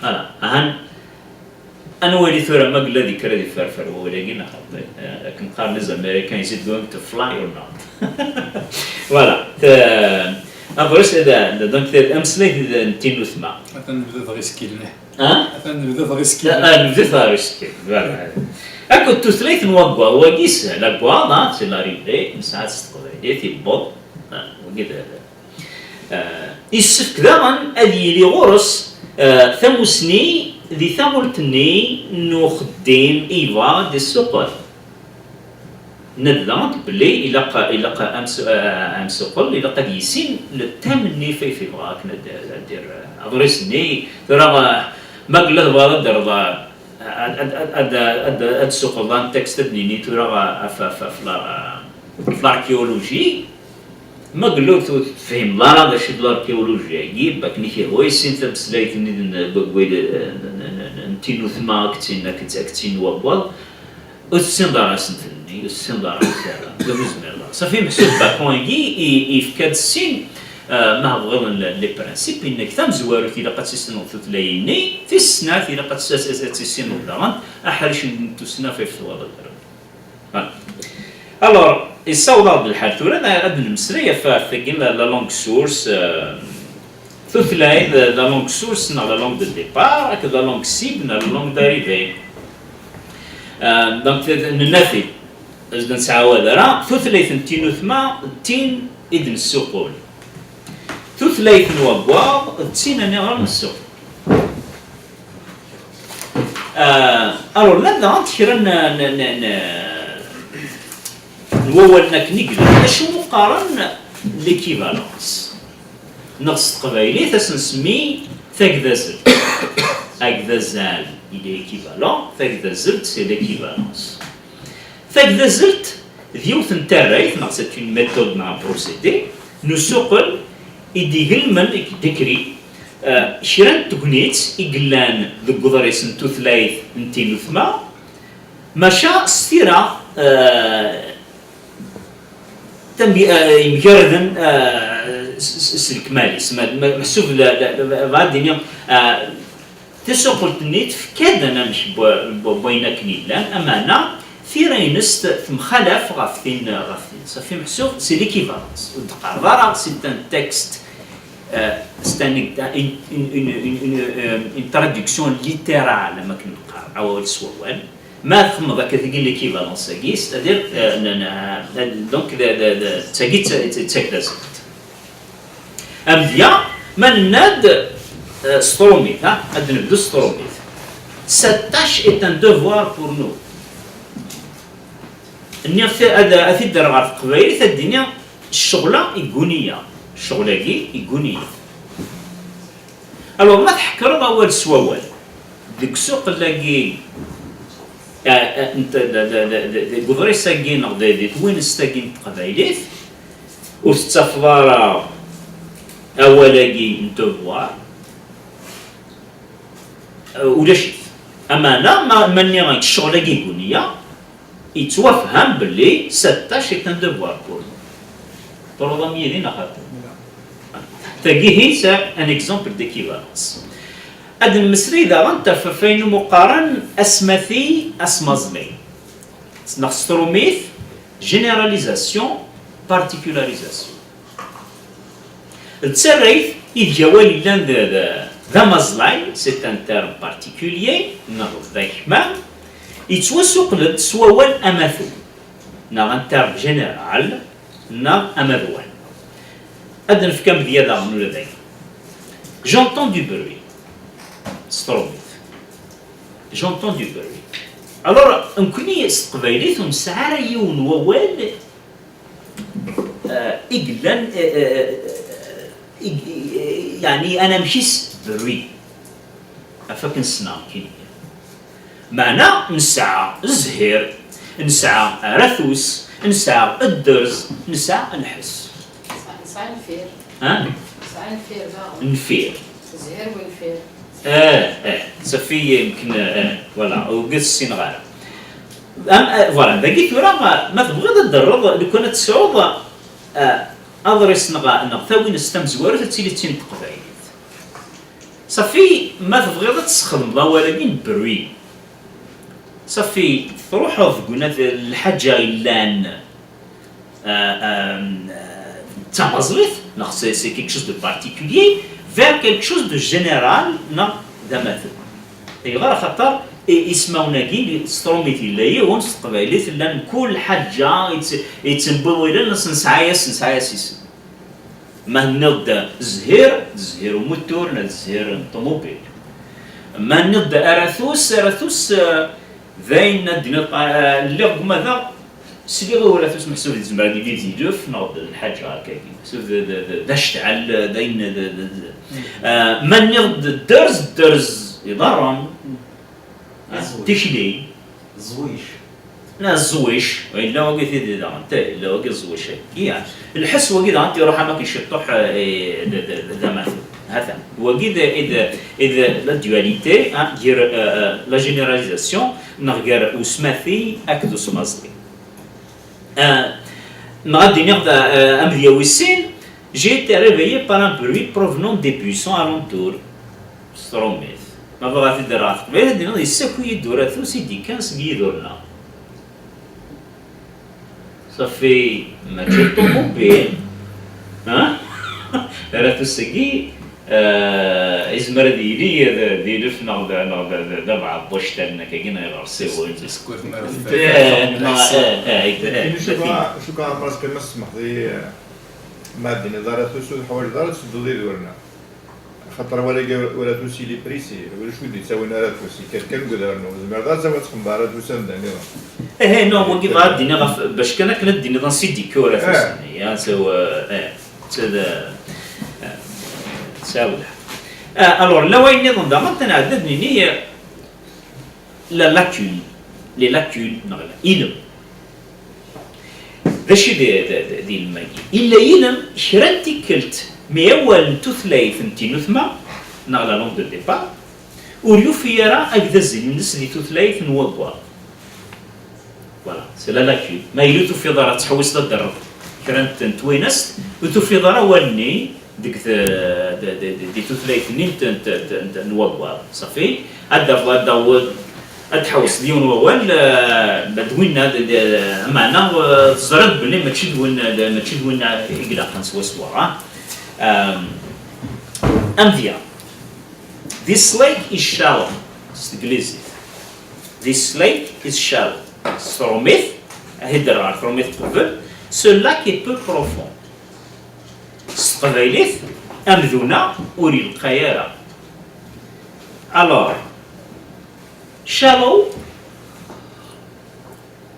Voilà, ahan, ad nwali tura ma yella di kra di ferfer wawal-agi neɣ xaṭi. Eh, akken qqaren les Américains, is it going to fly or not? Voilà. Te-, aḍris, eh, donc, eh, ameslayt d, n tinutma. Atan nebda dɣi skil-nni. Ah? Atan nebda dɣi skil. Ah, nebda dɣi skil. Voilà. Akked tutlayt n waggaḍ, wagi yeshel, aggaḍ, ah, c'est l'arrivée, nesɛa-t s teqbaylit, yewweḍ. Ah, wagi d, d, Ah, yessefk daɣen ad yili ɣur-s, ah, tamussni di taɣult-nni n uxeddim i yebɣa ad d-issuqel. Nadi daɣen belli ilaq, ilaq amsu-, ah, amsuqel, ilaq ad yissin le thème-nni f-, f-, yebɣa akken ad, ad d-yerr, ah, aḍris-nni. Tura, ah, ma yella tebɣiḍ ad d-terreḍ, ah, Ad, ad, ad, ad, ad, ad d-suqleḍ un texte, ad d-nini tura ɣef, ɣef, ɣef la, ɣef l'archéologie. Ma yella ur tefhimeḍ ara d acu d l'archéologie-agi, bakken i k-ihwa issin tameslayt-nni n, n, n, n, n tinutma akked tin, akked, akked tin n wawwaḍ, ur tessineḍ ara asentel-nni, ur tessineḍ ara amek ara, d ur zmireḍ ara. Safi, meḥsub Bacon-agi i, yefka-d sin, ah, ma tebɣiḍ, n, les principes, yenna-k tamezwarut ilaq ad tissineḍ tutlayin-nni, tis snat ilaq ad tis-, ad tissineḍ daɣen aḥric n tussna ɣef twalaḍ. Voilà. Alors, yessaweḍ-aɣ-d lḥal tura ad, ad nemmeslay ɣef, ɣef tagi, la, la langue source, euh, tutlayt, la langue source neɣ la langue de départ, akked la langue cible neɣ la langue d'arrivée. Euh, donc, nenna-t-id, ad d-nettɛawad ara, tutlayt n tinutma d tin i d-nessuqul. Tutlayt n waggaḍ d tin aniɣer nessuqul. Ah, alors, llan daɣen kra n, n, n, n, n wawalen akken i yellan. Acu umi qqaren l'équivalence? Neɣ s teqbaylit ad s-nsemmi tagdazelt. Agdazal, il est équivalent, tagdazelt, c'est l'équivalence. Tagdazelt d yiwet n tarrayt, neɣ c'est une méthode neɣ un procédé, n usuqel i d-igelmen, i d-, décrit, eh, kra n tegnit i yellan deg uḍris n tutlayt n tinutma, maca s tira, eh, tambi-, eh, yemgarden, eh, s, s, s lekmal-is. Ma, ma, meḥsub la, la, la, bɣa ad d-iniɣ, eh, tasuqult-nni tefka-d anamek n wa-, n wa-, n wayen akken yellan, amana tira-ines t-, temxalaf ɣef tin, ɣef tin. Safi meḥsub, c'est l'équivalence. Ur d-qqareḍ ara, c'est un texte, euh, c'est un, une, une, une, une, euh, une traduction littérale, am akken neqqar, awal s wawal. Ma txemmeḍ akka tagi l'équivalence-agi, c'est-à-dire, euh, n- n- donc, d- d- d- d- tagi d ta- d tagdazelt. Amedya, ma nenna-d, euh, s tṛumit, ha? Ad nebdu s tṛumit. Cette tâche est un devoir pour nous. Nniɣ-t ad, ad t-id-rreɣ ɣer teqbaylit, ad d-iniɣ ccɣel-a yegguni-yaɣ, ccɣel-agi yegguni-yaɣ. Alors, ma tḥekkreḍ awal s wawal, deg usuqel-agi, eh, eh, n t- d- d- d- d- deg uḍris-agi neɣ d- di twinest-agi n teqbaylit, ur tettafeḍ ara awal-agi n devoir, eh, ulac-it. Ameɛna, ma, ma nniɣ-ak ccɣel-agi yegguni-yaɣ, yettwafham belli cette tâche est un devoir pour nous. Truḍ-am yid-i neɣ xaṭi? Tagi hi, c'est un exemple d'équivalence. Ad nemmeslay daɣen ɣef wayen umi qqaren asmati asmaẓli, neɣ s tṛumit, généralisation, particularisation. D tarrayt ideg awal yellan d, d, d amaẓlay, c'est un terme particulier, neɣ d akmam, yettwasuqel-d s wawal amatu, neɣ un terme général, neɣ amadwan. Ad d-nefk amedya daɣen ula d aya. J'entends du bruit. S tṛumit. J'entends du bruit. Alors, nekkni s teqbaylit ur nesɛi ara yiwen wawal, eh, i yellan, eh, eh, eh, i, i, yeɛni anamek-is bruit. Af akken ssneɣ nekkini. Meɛna nesɛa zzhir, nesɛa aratus, nesɛa dderz, nesɛa lḥess. Nesɛa, nesɛa lfir. Ha? Nesɛa lfir daɣen. Lfir. Zzhir u lfir. Eh, eh, safi yemken, eh, voilà, ur ssineɣ ara. Am, eh, voilà, dagi tura, ma, ma tebɣiḍ ad d-terreḍ, lukan ad tesɛuḍ, eh, aḍris neɣ, neɣ tawinest tamezwarut, ad tili d tin n teqbaylit. Safi, ma tebɣiḍ ad tesxedmeḍ awal-agi n bruit, safi, truḥeḍ deg unad, lḥaǧa yellan, euh, euh, d tamaẓlit, neɣ c'est, c'est quelque chose de particulier, vers quelque chose de général, neɣ d amatu. Ayɣer? Axaṭer i-, ismawen-agi, s tṛumit yella yiwen, s teqbaylit llan kul ḥaǧa yett-, yettembiḍilen, nesɛa-yas, nesɛa-yas isem. Ma tenniḍ-d zzhir, d zzhir umutur, neɣ d zzhir n ṭumubil. Ma tenniḍ-d aratus, aratus, eh, d ayen ad d-tiniḍ, eh, lliɣ deg umadaɣ, sliɣ i uratus, meḥsub yezmer ad yili d ilef neɣ d lḥaǧa akkagi. Meḥsub d, d, d, d acetɛal, d ayen, d, d, d, eh, ma nniɣ-d dderz, dderz iḍarren, eh, d tikli. Ẓwic. La, ẓwic. Yella wagi tidi daɣen, ta, yella wagi ẓwic. Iya. Lḥess wagi daɣen tiruḥ am akken ciṭṭuḥ, eh, d, d, d, d amatu. Hatan. Wagi d, i d, i d la dualité, hein, gar, euh, euh, la généralisation, neɣ gar usmati akked usmaẓli. Euh, neɣ ad d-iniɣ da, euh, amedya wis sin, j'ai été réveillé par un bruit provenant des buissons alentour. S tṛumit. Ma bɣiɣ ad t-id-rreɣ ɣer teqbaylit, ad d-iniɣ yessaki-yi-d uratus i d-ikkan seg yidur-nneɣ. Safi, mačči ṭumubil. Ha? Aratus-agi, eh, yezmer ad yili d, d ilef neɣ d, neɣ d, d, d abeɛḍuc, tannakagi neɣ iɣersiwen. Skud ma Eh, neɣ, eh, eh, eh, Acu kan, acu kan, Ɛmer, as kan ma tsemḥeḍ-iyi, eh, ma ad d-tiniḍ aratus ur teḥwaǧeḍ ara ad tsedduḍ idur-nneɣ. Axaṭer awal-agi uratus il est précis, ulac wi d-yettawin aratus, yekker kan deg udarnu. Tzemreḍ ad tawiḍ txembeɛ aratus anda nniḍen. Eh, eh, non, wagi bɣiɣ ad d-iniɣ ɣef, bac kan akken ad d-tiniḍ ansi d-yekka uratus-nni, ya, so, eh, eh, d, eh, tesɛiḍ lḥeqq. Eh, alors, la wayen nniḍen daɣen, ad nɛeddi ad nini, eh, la lacune, les lacunes, neɣ la, ilem. D acu i d, d, d, d ilem-agi? Illa yilem kra n tikkelt mi awal n tutlayt n tinutma, neɣ la langue de départ, ur yufi ara agdazin-nnes di tutlayt n waggaḍ. Voilà, c'est la lacune. Ma yella ur tufiḍ ara, tettḥewwiseḍ ad d-terreḍ kra n t-, n twinest, ur tufiḍ ara awal-nni deg t-, d, d, d, di tutlayt-nni n t-, n t-, n t-, n waggaḍ. Safi, ad d-tafeḍ, ad d-taweḍ, ad tḥewwseḍ yiwen wawal, eh, d winna, d, d, meɛna, eh, teẓriḍ belli mačči d win, d, mačči d winna i ilaqen swaswa, ah. Ehm, amedya. This lake is shallow, s teglizit. This lake is shallow. S tṛumit, ad ɣer tṛumit qbel, ce lac est peu profond. S teqbaylit, amdun-a ur yelqay ara. Alors, shallow,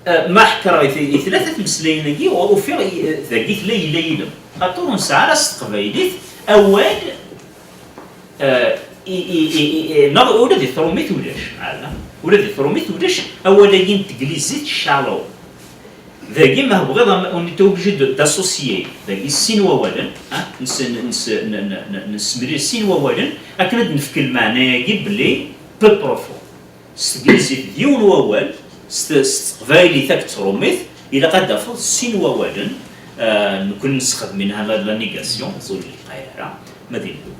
eh, ma ḥekkreɣ i, i tlata tmeslayin-agi, ufiɣ i, dagi tella yella yilem. Xaṭer ur nesɛi ara s teqbaylit awal, eh, i, i, i, i, neɣ ula di tṛumit ulac, ala. Ula di tṛumit ulac awal-agi n teglizit shallow. Dagi, ma tebɣiḍ, am-, on était obligé de, d'associer dagi sin wawalen, ah, nes-, nes-, n-, n-, n-, nessemlil sin wawalen akken ad d-nefk lmeɛna-agi belli peu profond. S teglizit d yiwen wawal, s te-, s teqbaylit akked tṛumit, ilaq ad d-tafeḍ sin wawalen, ah, nekkni nessexdem inha la, la négation, ur yelqay ara, ma d illu.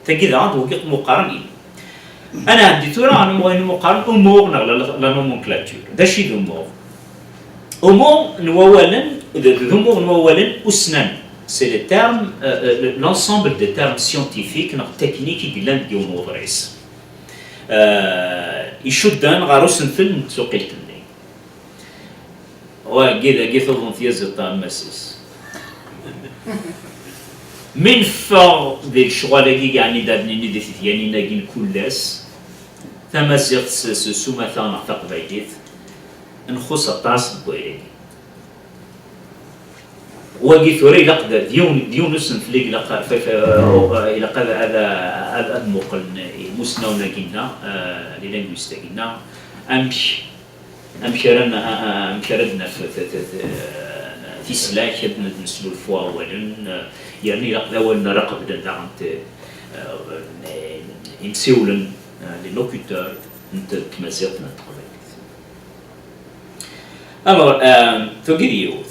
Tagi daɣen d wagi imuqaren-inu. Ad nɛeddi tura ɣer wayen imuqaren umuɣ neɣ la, la, la nomenclature. D acu i d umuɣ? Umuɣ n wawalen, d, d umuɣ n wawalen usnan. C'est les termes, euh, euh, l'ensemble des termes scientifiques neɣ techniques i yellan deg yiwen n uḍris. Euh, icudden ɣer usentel n tsuqilt-nni. Wagi dagi tuḍen tyaziḍt a Masis. Mi neffeɣ di lecɣal-agi, yeɛni da d-nini di tedyanin-agi n kul ass, tamaziɣt s, s, s umata neɣ taqbaylit, nxuṣ aṭas deg wayagi. Wagi tura ilaq d, d yiwen, d yiwen usentel i ilaq, f, f, ilaq ad, ad, ad, ad muqlen imusnawen-agi-nneɣ, eh, les linguistes-agi-nneɣ, amek amek ara n-, a-, a-, amek ara d-naf t-, t-, t-, tislak, ad n-, ad nesnulfu awalen, yerna ilaq d awalen ara qeblen daɣen t-, eh, imsiwlen, eh, les locuteurs n t-, tmaziɣt n teqbaylit. Alors, eh, tugi d yiwet.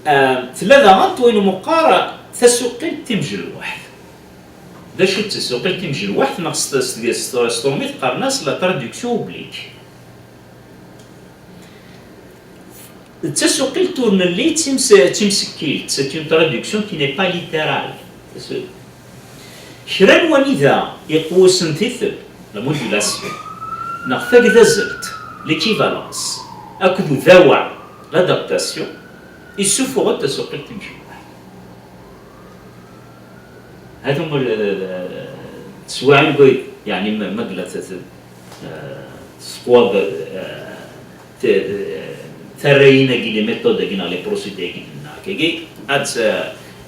Eh, tella daɣen wayen meqqar tasuqilt timjelwaḥt. D acu d tasuqilt timjelwaḥt neɣ s, s, s, s trumit qqaren-as la traduction oblique. D tasuqilt ur nelli d tims-, d timsekkilt, c'est une traduction qui n'est pas littérale. Kra n wanida iqewwsen titeb, la modulation, neɣ tagdazelt, l'équivalence, akked udaweɛ, l'adaptation, issuffuɣ-d tasuqilt timjemmaɛt. Hada umul, eh, teswiɛin goy, yeɛni ma, ma yella t-, t-, eh, tesquad, eh, t-, eh, tarrayin-agi, les méthodes-agi neɣ les procédés-agi d-nenna akkagi, ad,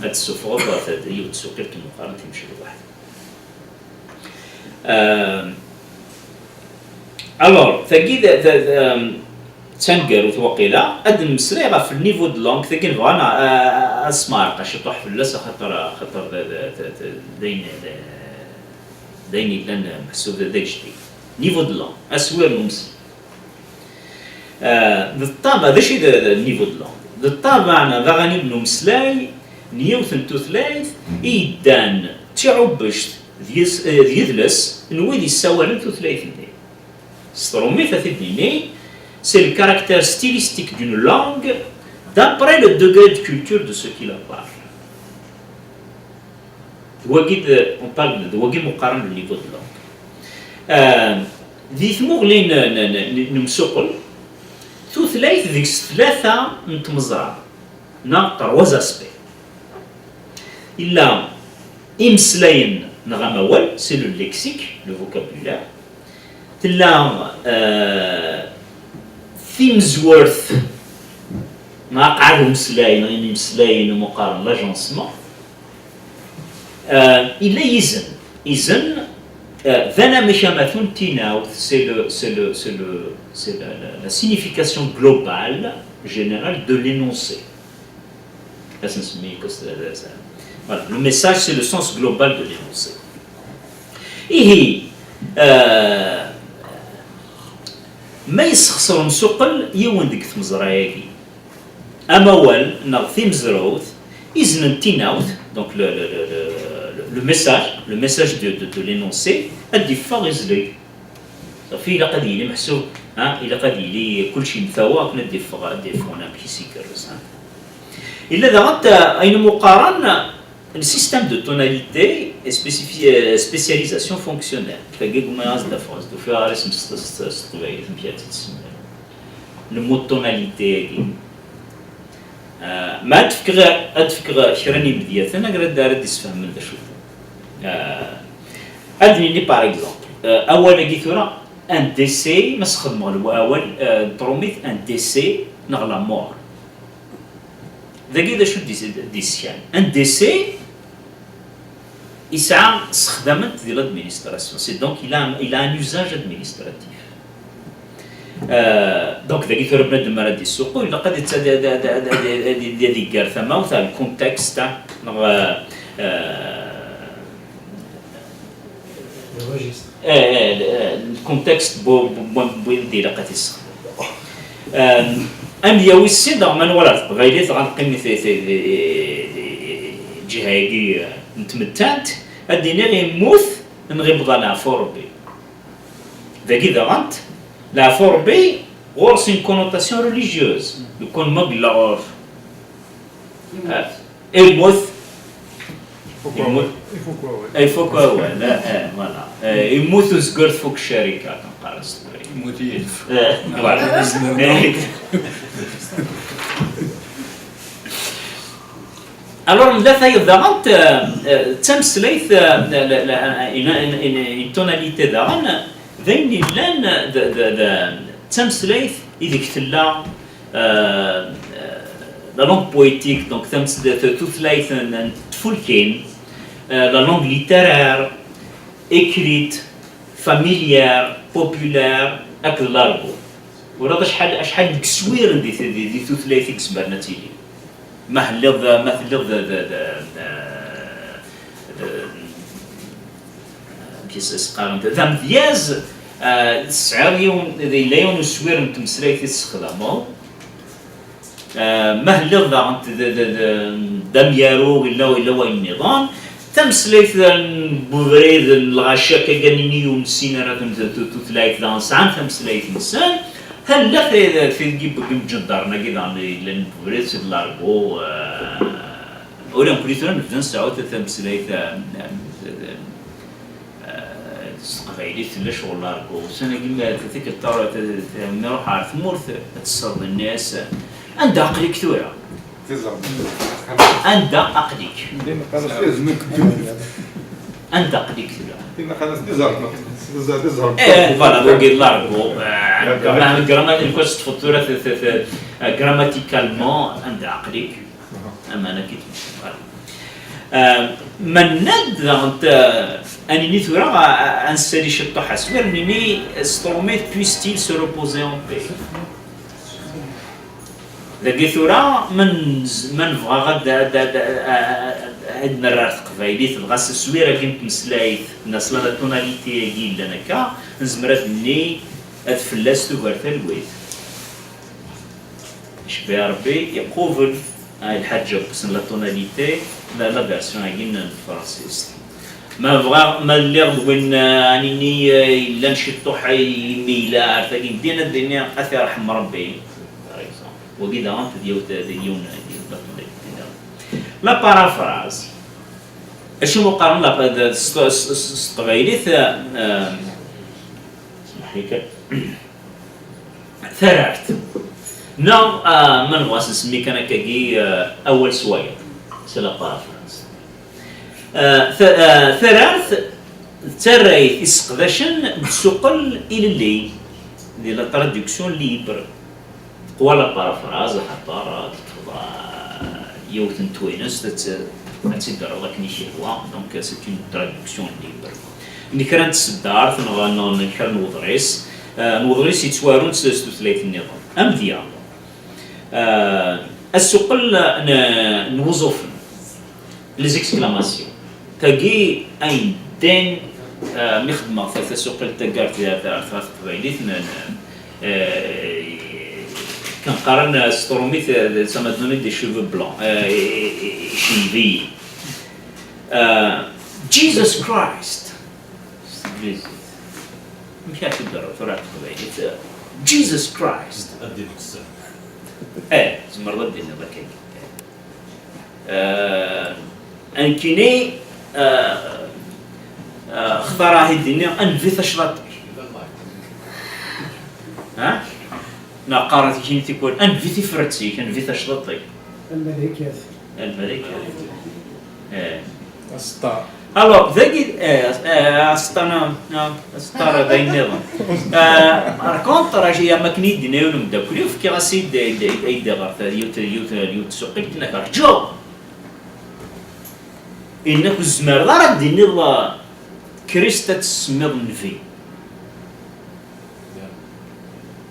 ad tessufɣeḍ yiwet tsuqilt meqqaren timcelwaḥt. Eh, alors, tagi d, d, d, taneggarut waqila, ad nmeslay ɣef le niveau de langue, tagi nebɣa ad, ad smeɛreq ciṭuḥ fell-as, axaṭer, axaṭer d, d, d, d, d ayen, d, d ayen yellan meḥsub d ajdid. Niveau de langue, aswir n umesli. Ah, d ṭṭabeɛ, d acu i d, d niveau de langue? D ṭṭabeɛ neɣ d aɣanib n umeslay n yiwet n tutlayt i yeddan d tiɛubbect d yis-, eh, d yidles n wid yessawalen tutlayt-nni. S trumit, ad t-id-nini, c'est le caractère stylistique d'une langue d'après le degré de culture de ceux qui la parlent. D wagi d, on parle de, d wagi meqqaren le niveau de langue. Euh, di tmuɣli n, n, n, n, n umsuqel, tutlayt deg-s tlata n tmeẓra, neɣ trois aspects. Illa imeslayen neɣ amawal, c'est le lexique, le vocabulaire. Tella, euh, timezwert, neɣ aqɛad umeslay, neɣ imeslayen umi qqaren l'agencement. Euh, illa yizen. Izen, euh, d anamek amatu n tinawt, c'est le, c'est le, c'est le, c'est la, la, la signification globale, générale de l'énoncé. Ad s-nsemmi, voilà, le message, c'est le sens global de l'énoncé. Ihi, euh, ma yessexṣer umsuqel yiwen deg tmeẓra-agi, amawal neɣ timezrawt, izen n tinawt, donc le, le, le, le, le message, le message de, de, de l'énoncé, ad d-iffeɣ izleg. Safi, ilaq ad yili meḥsub, ha, ilaq ad yili kulci yemtawa akken ad d-iffeɣ, ad d-iffeɣ unamek-is igerrez, ha. Illa daɣen ta-, ayen umi qqaren Le système de tonalité et spécifi- euh, spécialisation fonctionnelle. Tagi gma as d afɣas d ufiɣ ara isem s s- s teqbaylit amek ad tt-tsemmi. Le mot tonalité agi. Euh, ma ad fkeɣ ad fkeɣ kra n yimedyaten agra d ara d-isfehmen d acu. Euh, ad nini par exemple euh, awal agi tura un décès ma sxedmeɣ lwa- awal euh, n trumit un décès neɣ la mort. Dagi d acu d-is- d-iskan? Un décès yesɛa ssexdament di l'administration, c'est donc il a, il a un usage administratif. Euh, donc dagi tura bnadem ara d-isuqu ilaq ad ad iggar tamawt ar le contexte neɣ euh, euh, Le registre. Eh, eh, eh, le contexte bu bu bu bu di ilaq ad t-issexdem. Am yawi sin daɣ ma nwala teqbaylit ɣa neqqim ǧiha-agi n tmettant ad d-iniɣ yemmut nɣ ibḍa leɛfu Rebbi. Dagi daɣent leɛfu Rebbi ɣur-s une connotation religieuse. Lukan ma yella ɣur-s Immut. Immut. Ifuk wawal. Ifuk wawal, eh, eh, voilà. Eh, immut uzgur tfuk ccarika, neqqar s teqbaylit. Immut yilef. Eh, voilà. Alors, nella tayeḍ daɣen d tameslayt, une tonalité daɣen, d ayen yellan d tameslayt ideg tella euh, euh, la langue poétique, donc tutlayt n tfulkin, euh, la langue littéraire, écrite, familière, populaire, akked l'argot. Ula d acḥal acḥal n yeswiren di tutlayt i yezmren ad tili. Ma telliḍ ma telliḍ amek i s-qqaren, d amedyaz, tesɛiḍ yiwen, yella yiwen uswir n tmeslayt i tessexdameḍ. Ma telliḍ daɣen d amyaru, yella yella wayen nniḍen. Tameslayt n ubrid, n lɣaci akka, ad nini ur nessin ara tutlayt, daɣen sɛan tameslayt-nsen. Halla tid n yimǧeddaren-agi daɣen yellan n ubrid, c'est de l'argot. Ula nekkni tura nebda nseɛɛu tameslayt s teqbaylit, tella ccɣel argo. Ussan-agi ma tikkelt mi ruḥeɣ ɣer tmurt ad tesseḍ ini-as anda aql-ik tura? Anda aql-ik? Anda aql-ik tura? Eh, voilà, donc l'argo, grammaticalment, anda aql-ik? Aman akit. Ma nenna-d daɣen, ad nini tura, ad nessali ciṭṭuḥ aswir, nini s trumit, puisse-t-il se reposer en paix. Dagi tura, ma nebɣa ad nerr ar teqbaylit, dɣa s aswir-agi n tmeslayt, neɣ s la tonalité-agi yellan akka, nezmer ad nini ad fell-as tugar talwit. Icebbeḥ Rebbi, iqubel lḥaǧa n la tonalité, la version-agi n tefransist. Ma bɣiɣ, ma lliɣ d win ad nini yellan ciṭṭuḥ imi yella ar tagi n ddin, ad d-iniɣ ad t-irḥem Rebbi, par exemple. Wagi daɣen d yiwet d yiwen d yiwet la tonalité. La paraphrase. Acu qqaren s teqbaylit? Tarart. Neɣ ma nebɣa ad s-nsemmi kan akkagi, awal s wayeḍ, c'est la paraphrase. Tarart d tarrayt i sseqdacen deg tsuqel ilelli, di la traduction libre. Teqwa la paraphrase, axaṭer teṭṭfeḍ yiwet n twinest ad tt-id-terreḍ akken i k-yehwa, donc c'est une traduction libre. N kra n tseddart neɣ n kra n uḍris, n uḍris yettwarun s tutlayt nniḍen. Amedya, asuqel n wuẓufen, les exclamations. Tagi ayen ddan mi xedmeɣ tasuqilt taggart ɣer teqbaylit, kan qqaren s trumit, ça m'a donné des cheveux blancs, iceyeb-iyi. Jesus Christ. S teglizit. Amek ara t-id-terreḍ tura ɣer teqbaylit? Jesus Christ. Ad d-ineqsen. Eh, tzemreḍ ad d-tiniḍ akka. Eh, Nekkini, ah, ah, xtareɣ ad d-iniɣ anvi tacḍaṭ-ik. Ha? Neɣ qqaren tikini tikwal, anvi tifrat-ik, anvi tacḍaṭ-ik. Lmalikat. Lmalikat. Eh. Aseṭṭar. Alors, dagi, eh, eh, aseṭṭar, ah, ah, aseṭṭar d ayen nniḍen. Eh, par contre, am akken i d-yenna yiwen umeddakel-iw, fkiɣ-as-id, id, id, id, ɣer ta-, yiwet, yiwet, yiwet tsuqilt, nniɣ, rǧu! Yenna-k ur tzemreḍ ara ad d-tiniḍ, ah, Krist ad t-tsemmiḍ nnbi.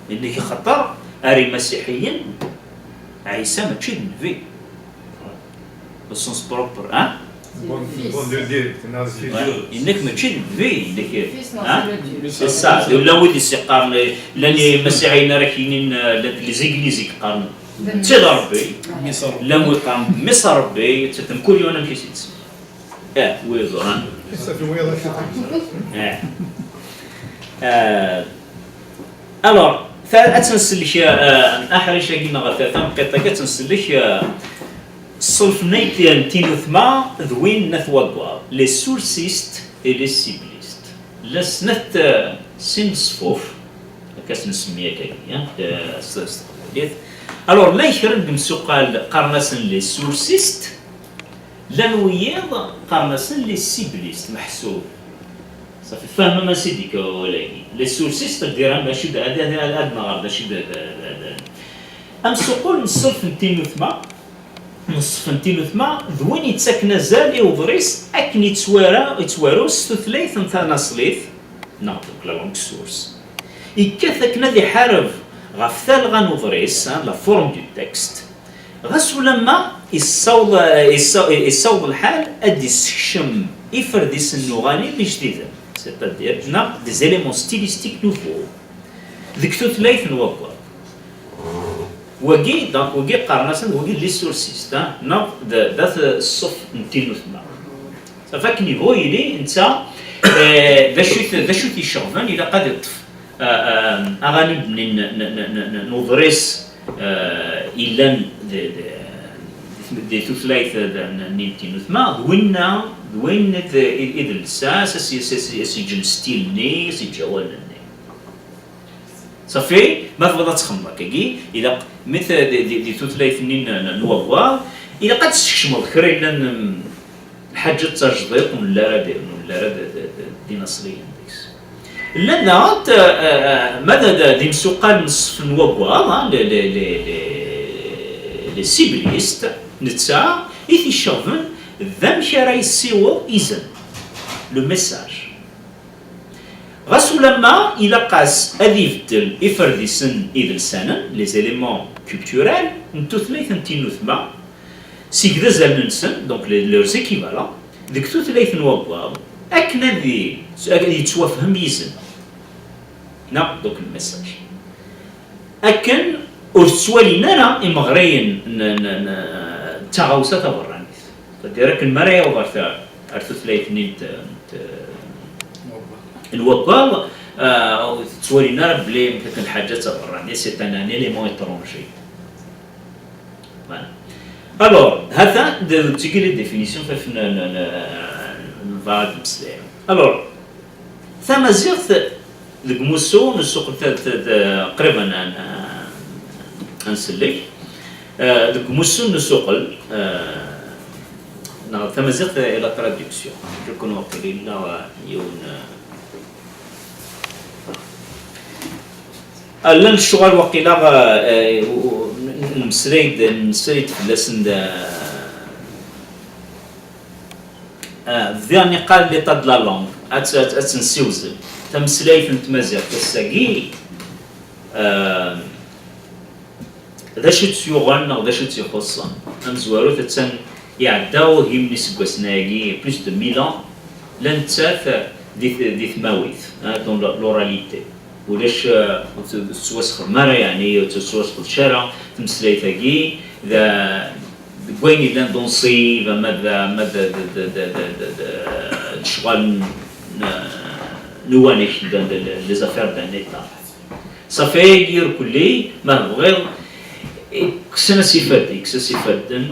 Yenna-k axaṭer ar imasiḥiyen, Ɛisa mačči d nnbi. Au sens propre, hein? Bon, bon Dieu direct, non, c'est Dieu. Yenna-k mačči d nnbi, yenna-k, hein? C'est ça, llan wid i s-yeqqaren, llan imasiḥiyen ara k-yinin, euh, llant les églises i yeqqaren, d Rebbi. Llan wid yeqqaren, d Mmi-s Rebbi, et cetera. Mkul yiwen amek i s-yettsemmi. Eh, wid ẓran. Eh. Eh, alors, ta-, ad tt-nsellek, eh, aḥric-agi neɣ ta-, tanqiṭ-agi ad tt-nsellek, eh, ṣṣenf-nni n tinutma d win n at waggaḍ, les sourcistes et les sibyllistes. La snat, eh, sin ṣfuf, akka s-nsemmi akka, eh, s, s teqbaylit. Alors, llan kra n yimsuqal qqaren-asen les sourcistes, llan wiyiḍ qqaren-asen les sibyllistes, meḥsub. Safi, tfehmem ansi d-yekka wawal-agi. Les sourcistes, ad d-, ad, ad, ad, ad nɣer d acu d, d, d, d. Amsuqul n ṣṣenf n tinutma, n ṣṣenf n tinutma, d win yettaken azal i uḍris akken yettwara, yettwaru s tutlayt n tanaṣlit, neɣ donc la langue source. Yekkat akken ad iḥareb ɣef talɣa n uḍris, hein, la forme du texte, ɣas ulamma yessaweḍ, yessa-, yessaweḍ lḥal ad d-issekcem iferdisen n uɣanim ijdiden, c'est-à-dire, neɣ des éléments stylistiques nouveaux, deg tutlayt n waggaḍ. Wagi, donc, wagi qqaren-asen, wagi d les sourcistes, hein, neɣ d, d at ṣṣef n tinutma. Safi akken yebɣu yili, netta, eh, d acu-t, d acu-t iceɣben, ilaq ad iṭṭef, eh, eh, aɣanim-nni n, n, n, n, n, n uḍris, eh, illan d, d, di tutlayt d, n, n tinutma, d winna, d win i d, i, i d lsas, as, as, as, as-yeǧǧen stil-nni, as-yeǧǧ awalen-nni. Safi, ma tebɣiḍ ad txedmeḍ akkagi, ilaq, mi t-, di, di, di tutlayt-nni n, n, n wawwaḍ, ilaq ad tessekcmeḍ kra yellan, mm, lḥaǧa d tajdiṭ, ur nelli ara d, ur nelli ara d, d, d, d inaṣliyen deg-s. Llan daɣen, eh, eh, ma d, d, d imsuqal n ṣṣef n wawwaḍ, ah, les, les, les, les, les sibyllistes, netta i t-iceɣben d amek ara yessiweḍ izen, le message. Ɣas ulamma ilaq-as ad ibeddel iferdisen idelsanen, les éléments culturels, n tutlayt n tinutma, seg d azalen-nsen, donc les, leurs équivalents, deg tutlayt n wawwaḍ, akken ad i-, ad yettwafhem yizen. Neɣ, donc, le message. Akken ur ttwalin ara imeɣriyen n, n, n, n taɣawsa taberranit. C'est-à-dire, akken mi ara yaweḍ ar ta-, ar tutlayt-nni n t-, n t-, n waggaḍ, ah, ur ttwalin ara belli akken lḥaǧa d taberranit, c'est un, un élément étranger. Voilà. Alors, ha-t-an, d, d tigi les définitions, f, n, n, n, nebɣa ad nmeslay. Alors, tamaziɣt deg umussu n usuqel, ta-, ta-, ta-, qrib ad n-, ad n-, ad nsellek. Eh, deg umussu n usuqel, eh, neɣ tamaziɣt et la traduction. Je crois waqil yella yiwen, eh, ah, llan lecɣal waqila, eh, u-, u-, n-, nmeslay-d, nmeslay-d fell-asen da, ah, bdiɣ niqal l'état de la langue, ad tt-, ad tt-, ad tt-nsiwzel. Tameslayt n tmaziɣt ass-agi, ah, d acu tt-yuɣen neɣ d acu tt-ixuṣṣen? Tamezwarut, attan iɛedda ugim n iseggasen-agi, plus de mille ans, la nettat di t-, di tmawit, hein, dans la, l'oralité. Ulac, euh, ur tt-, ur tettwasexdem ara, yeɛni ur tt-, ur tettwasqedec ara tmeslayt-agi, d, deg wayen yellan d unṣib, ama d, ama d, d, d lecɣal n, n, n uwanek, d, d, d, les affaires d'un État. Safi, ayagi irkelli, ma tebɣiḍ, kksen-as ifadden, kksen-as ifadden,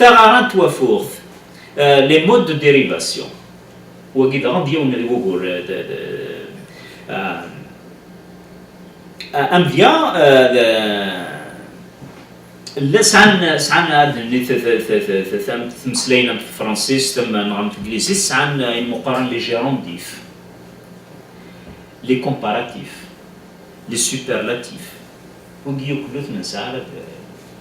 Taɣara n twafuɣt, euh, les modes de dérivation. Wagi daɣen d yiwen n wugur, euh, de, de, euh, euh, amedya, euh, de, llan sɛan, sɛan ad nini t-, t-, t-, t-, t-, t-, tmeslayin am tefransist, am, neɣ am teglizit, sɛan, euh, ayen meqqaren les gérondifs, les comparatifs, les superlatifs. Wagi akk ur t-nesɛi ara d, ur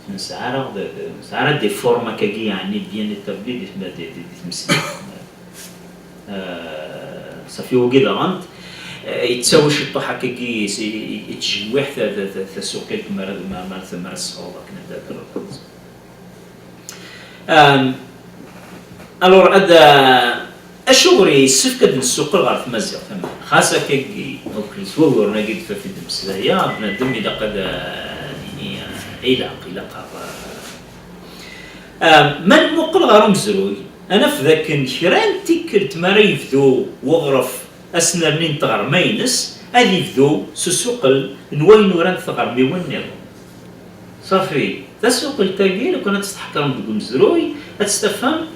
t-nesɛi ara d, d, ur nesɛi ara des formes akkagi, yeɛni, bien établies di, di, di, di tmesliwt. Euh, safi wagi daɣen, euh, yettawi ciṭṭuḥ akkagi, si, yettjewwiḥ ta, ta, ta, tasuqilt mi ara, ma, ma, ma ara tesɛuḍ akken ad d-, Euh, alors, ad, acuɣer yessefk ad nessuqel ɣer tmaziɣt? Aman, xas akkagi, ok, s wuguren-agi d-, d-, d-, d-, d-, d-, d-, bnadem ilaq ad, euh, nini, euh, ilaq, ilaq ad, euh, ma nmuqel ɣer umezruy, ad naf dakken kra n tikkelt mi ara yebdu weɣref asnerni n tɣerma-ines, ad yebdu s usuqel n wayen urant tɣermiwin nniḍen. Safi, tasuqilt-agi, lukan ad tt-tḥekkṛem deg umezruy, ad tt-tafem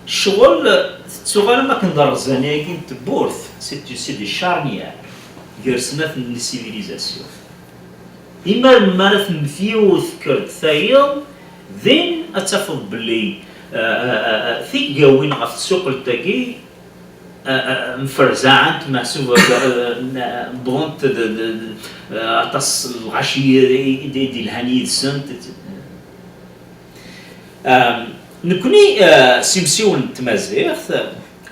ccɣel tettuɣal am akken d rrẓan-agi n tewwurt, c'est, c'est des charnières gar snat n les civilisations. Imaren mi ara temmet yiwet tekker-d tayeḍ, din ad tafeḍ belli, euh, euh, euh, euh, tigawin ɣef tsuqilt-agi, euh, euh, mferzaɛent, meḥsub, euh, euh, wwḍent d, d, d, euh, aṭas n lɣaci i, i, i d-yelhan yid-sent. Euh, nekni, euh, s imsiwen n tmaziɣt,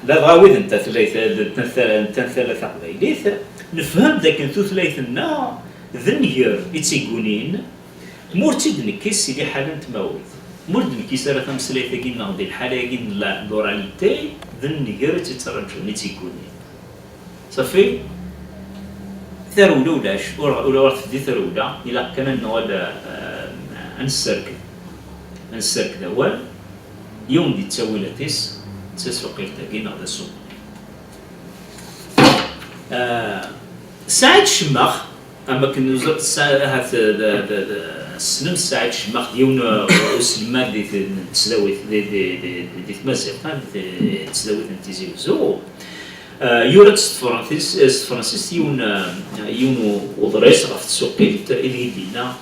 ladɣa wid n tatlayt, n tantala, n tantala taqbaylit, nefhem dakken tutlayt-nneɣ d nnger i tt-iggunin, ma ur tt-id-nekkis si liḥala n tmawit. Ma ur d-nekkis ara tameslayt-agi neɣ di lḥala-agi n la, l'oralité, d nnger i tt-ittraǧun, i tt-iggunin. Safi, tarewla ulac, ur, ur, ur tebdi tarewla, ilaq kan ad nuɣal, eh, ad nesserked, ad nesserked awal, yiwen di ttawilat-is, d tasuqilt-agi neɣ d asuq. Eh, Saɛid Cemmax, am akken uẓ-, sa-, ahat, eh, d, d, d, tessnem Saɛid Cemmax, d yiwen, eh, uselmad di t-, n tesdawit, di, di, di, di tmaziɣt, ah, di t-, tesdawit n Tizi Wezzu. Eh, yura-d s tefransist, s tefransist yiwen, eh, yiwen u-, uḍris ɣef tsuqilt, ideg i d-yenna,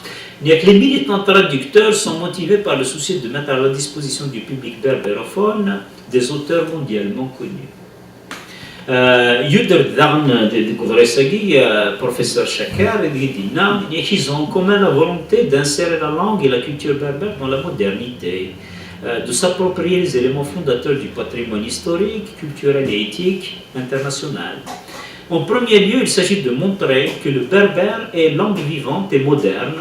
yak, les militants traducteurs sont motivés par le souci de mettre à la disposition du public berbérophone des auteurs mondialement connus. Eh, yuder-d daɣen de-, deg uḍris-agi, eh, Professeur Chaker, ideg i d-yenna, yak, ils ont en commun la volonté d'insérer la langue et la culture berbère dans la modernité, eh, de s'approprier les éléments fondateurs du patrimoine historique, culturel et éthique international. En premier lieu, il s'agit de montrer que le berbère est langue vivante et moderne,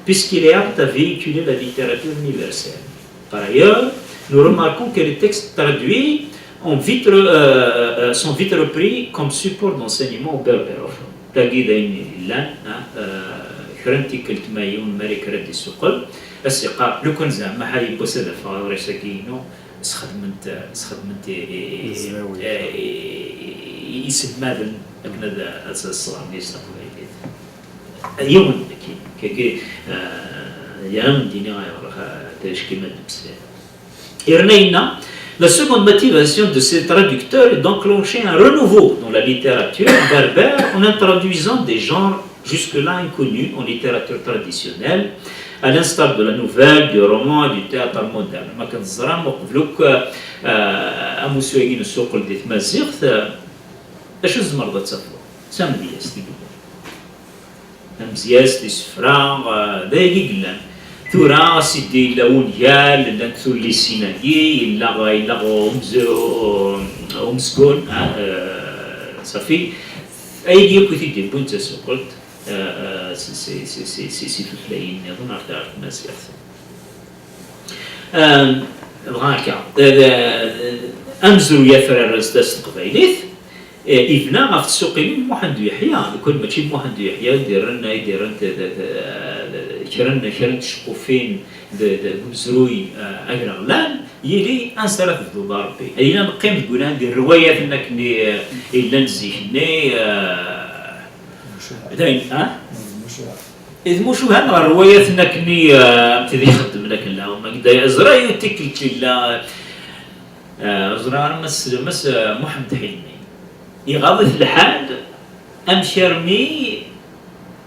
puisqu'il est apte à véhiculer la littérature universelle. Par ailleurs, nous remarquons que les textes traduits ont vite re-, euh, euh, sont vite repris comme support d'enseignement au berbérophone. Tagi d ayen yellan, ah, euh, kra n tikkelt ma yiwen mi ara yekker ad d-isuqel, ad s-yeqqar, lukan zeɛma ḥa yiwwas ad afeɣ aḍris-agi-inu, sxedmen-t, sxedmen-t i, i, i, Tezrawin. I, i, i, iselmaden akken ad, ad s-, ad sɣren yis taqbaylit. Yiwen dagi, kagi, eh, yerra m-d-iniɣ ayɣer, eh, d acki ma d-msliɣ. Yerna yenna, la seconde motivation de ces traducteurs est d'enclencher un renouveau dans la littérature berbère en introduisant des genres jusque-là inconnus en littérature traditionnelle, à l'instar de la nouvelle, du roman et du théâtre moderne. Ma kan teẓram, uqbel akk, eh, amussu-agi n usuqel di tmaziɣt, eh, acu tzemreḍ ad tafeḍ? D tamedyazt i yellan. Tamedyazt, isefra, eh, d ayagi i yellan. Tura, a sidi, yella wungal, llant tullisin-agi, yella, yella umz-, umezgun, ah, eh, safi. Ayagi akk i t-id-yewwin d tasuqelt, eh, eh, si, si, si, si, si, si tutlayin nniḍen ar, ar tmaziɣt. Em, dɣa akka, eh, eh, amezruy afrar s, s teqbaylit, eh, ibna ɣef tsuqilin n Muḥend U Yeḥya, lukan mačči d Muḥend U Yeḥya i d-irran, i d-irran t-, t-, t-, kra n, kra n tceqqufin d, d, deg umezruy, eh, agraɣlan, yili ansi ara tebduḍ a Ṛebbi. Yella neqqim deg wina di rrwayat-nni akken i, eh, yellan zik-nni, eh, d ayen, ha? Mucaɛ. D tmucuha neɣ rwayat-nni akken i, eh, am tid ixeddmen akken lɛum. Anda ẓriɣ yiwet tikkelt yella, eh, ẓriɣ ara Mass, Mass, eh, Muḥend Ḥilmi. Iɣaḍ-it lḥal amek armi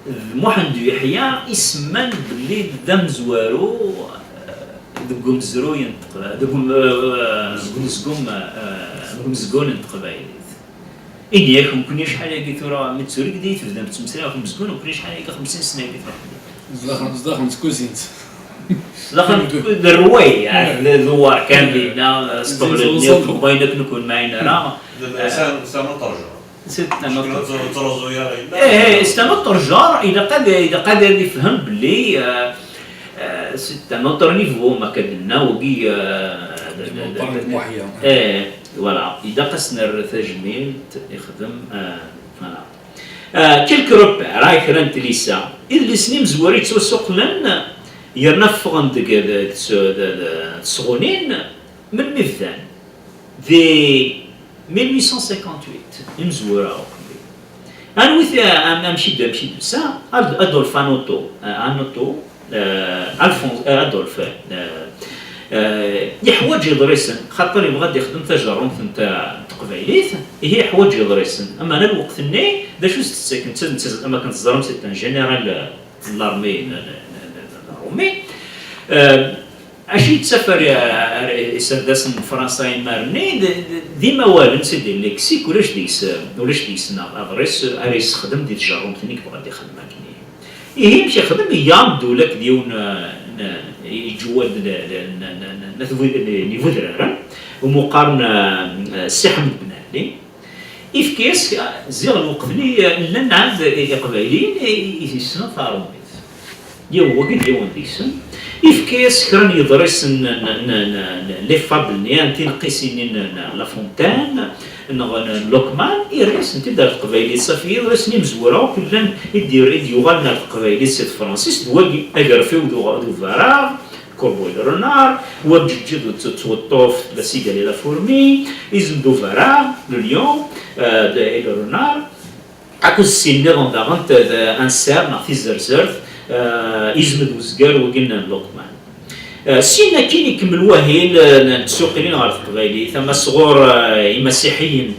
d Muḥend Uyeḥya i semman belli d amezwaru, eh, deg umezruy n Teqba-, deg um-, eh, deg umezgun, eh, deg umezgun n Teqbaylit. Ini-ak, nekkni acḥal-agi tura, mi d tura i tebdam tettmeslay ɣef umezgun, nekkni acḥal-agi, xemsin sna-agi tura. Zdaxel, zdaxel n tkuzint. Zdaxel n tku-, d rrway, d, d uwar kan dinna, s ṭṭebla-nni, wayen akken ur ken-mɛin ara. C'est un autre. C'est un autre genre. Eh, eh, c'est un autre genre, ilaq ad, ilaq ad, ad ifhem belli, euh, euh, c'est un autre niveau, ma akka d-nenna, wagi, euh, d, d, d, d, eh, voilà, ilaq ad s-nerr tajmilt, ixdem, euh, voilà. Euh, quelques repères, ah, kra n tlisa. Idlisen imezwura yettwasuqlen, yerna ffɣen deg, deg, deg, deg tesɣunin, melmi bdan? Di mille huit cent cinquante-huit, imezwura akk. Anwi t-, am-, amek i d-, amek i d-tusa? Ad-, Adolphe Anoto, eh, Anoto, eh, Alphonse, eh, Adolphe, eh, eh, yeḥwaǧ iḍrisen, xaṭer yebɣa ad ixdem tajerrumt n ta-, n teqbaylit, ihi yeḥwaǧ iḍrisen. Ama lweqt-nni, d acu s-tettaken? Netta, netta, ama kan teẓram, c'est un général, eh, n l'armée, n, n, n, n, n Rumi. Eh, Acu yettaf ar, ar iserdasen n Fransa imar-nni? D, d, d imawalen, c'est des lexiques, ulac deg-s, ulac deg-s neɣ aḍris ara yessexdem di tjerrumt-nni i yebɣa ad ixdem akken. Ihi, amek ixdem? Iga amdul akked yiwen, eh, n, iǧewwad n, n, n, n, n, n, n Ibudraren, umi qqaren, eh, Si Ḥmed Ben Ɛli. Ifka-yas, ziɣ lweqt-nni, eh, llan ɛad Iqbayliyen i, i, i yessnen taṛumit. Yiwen wagi d yiwen deg-sen. Ifka-yas kra n yeḍrisen n, n, n, n, n les fables-nni, n tineqqisin-nni n, n La Fontaine, neɣ n Lockman, yerra-yasen-t-id ar teqbaylit. Safi, iḍrisen imezwura akk llan i d-, i d-yuɣalen ar teqbaylit si tefransist, d wagi, Agerfiw d uɣ-, d ubaraɣ, Corbeau et le Renard, Wamǧeǧǧed d t-, tweṭṭuft, La Cigale et la Fourmi, Izem d ubaraɣ, Le Lion, euh, de, et le Renard, akked sin nniḍen daɣen, t-, de, Un cerf neɣ Tizerzert, euh, Izem d uzger, wagi n Lockman. Euh, syin akkin ikemmel wahil, euh, n tsuqilin ɣer teqbaylit, ama sɣur, euh, imasiḥiyen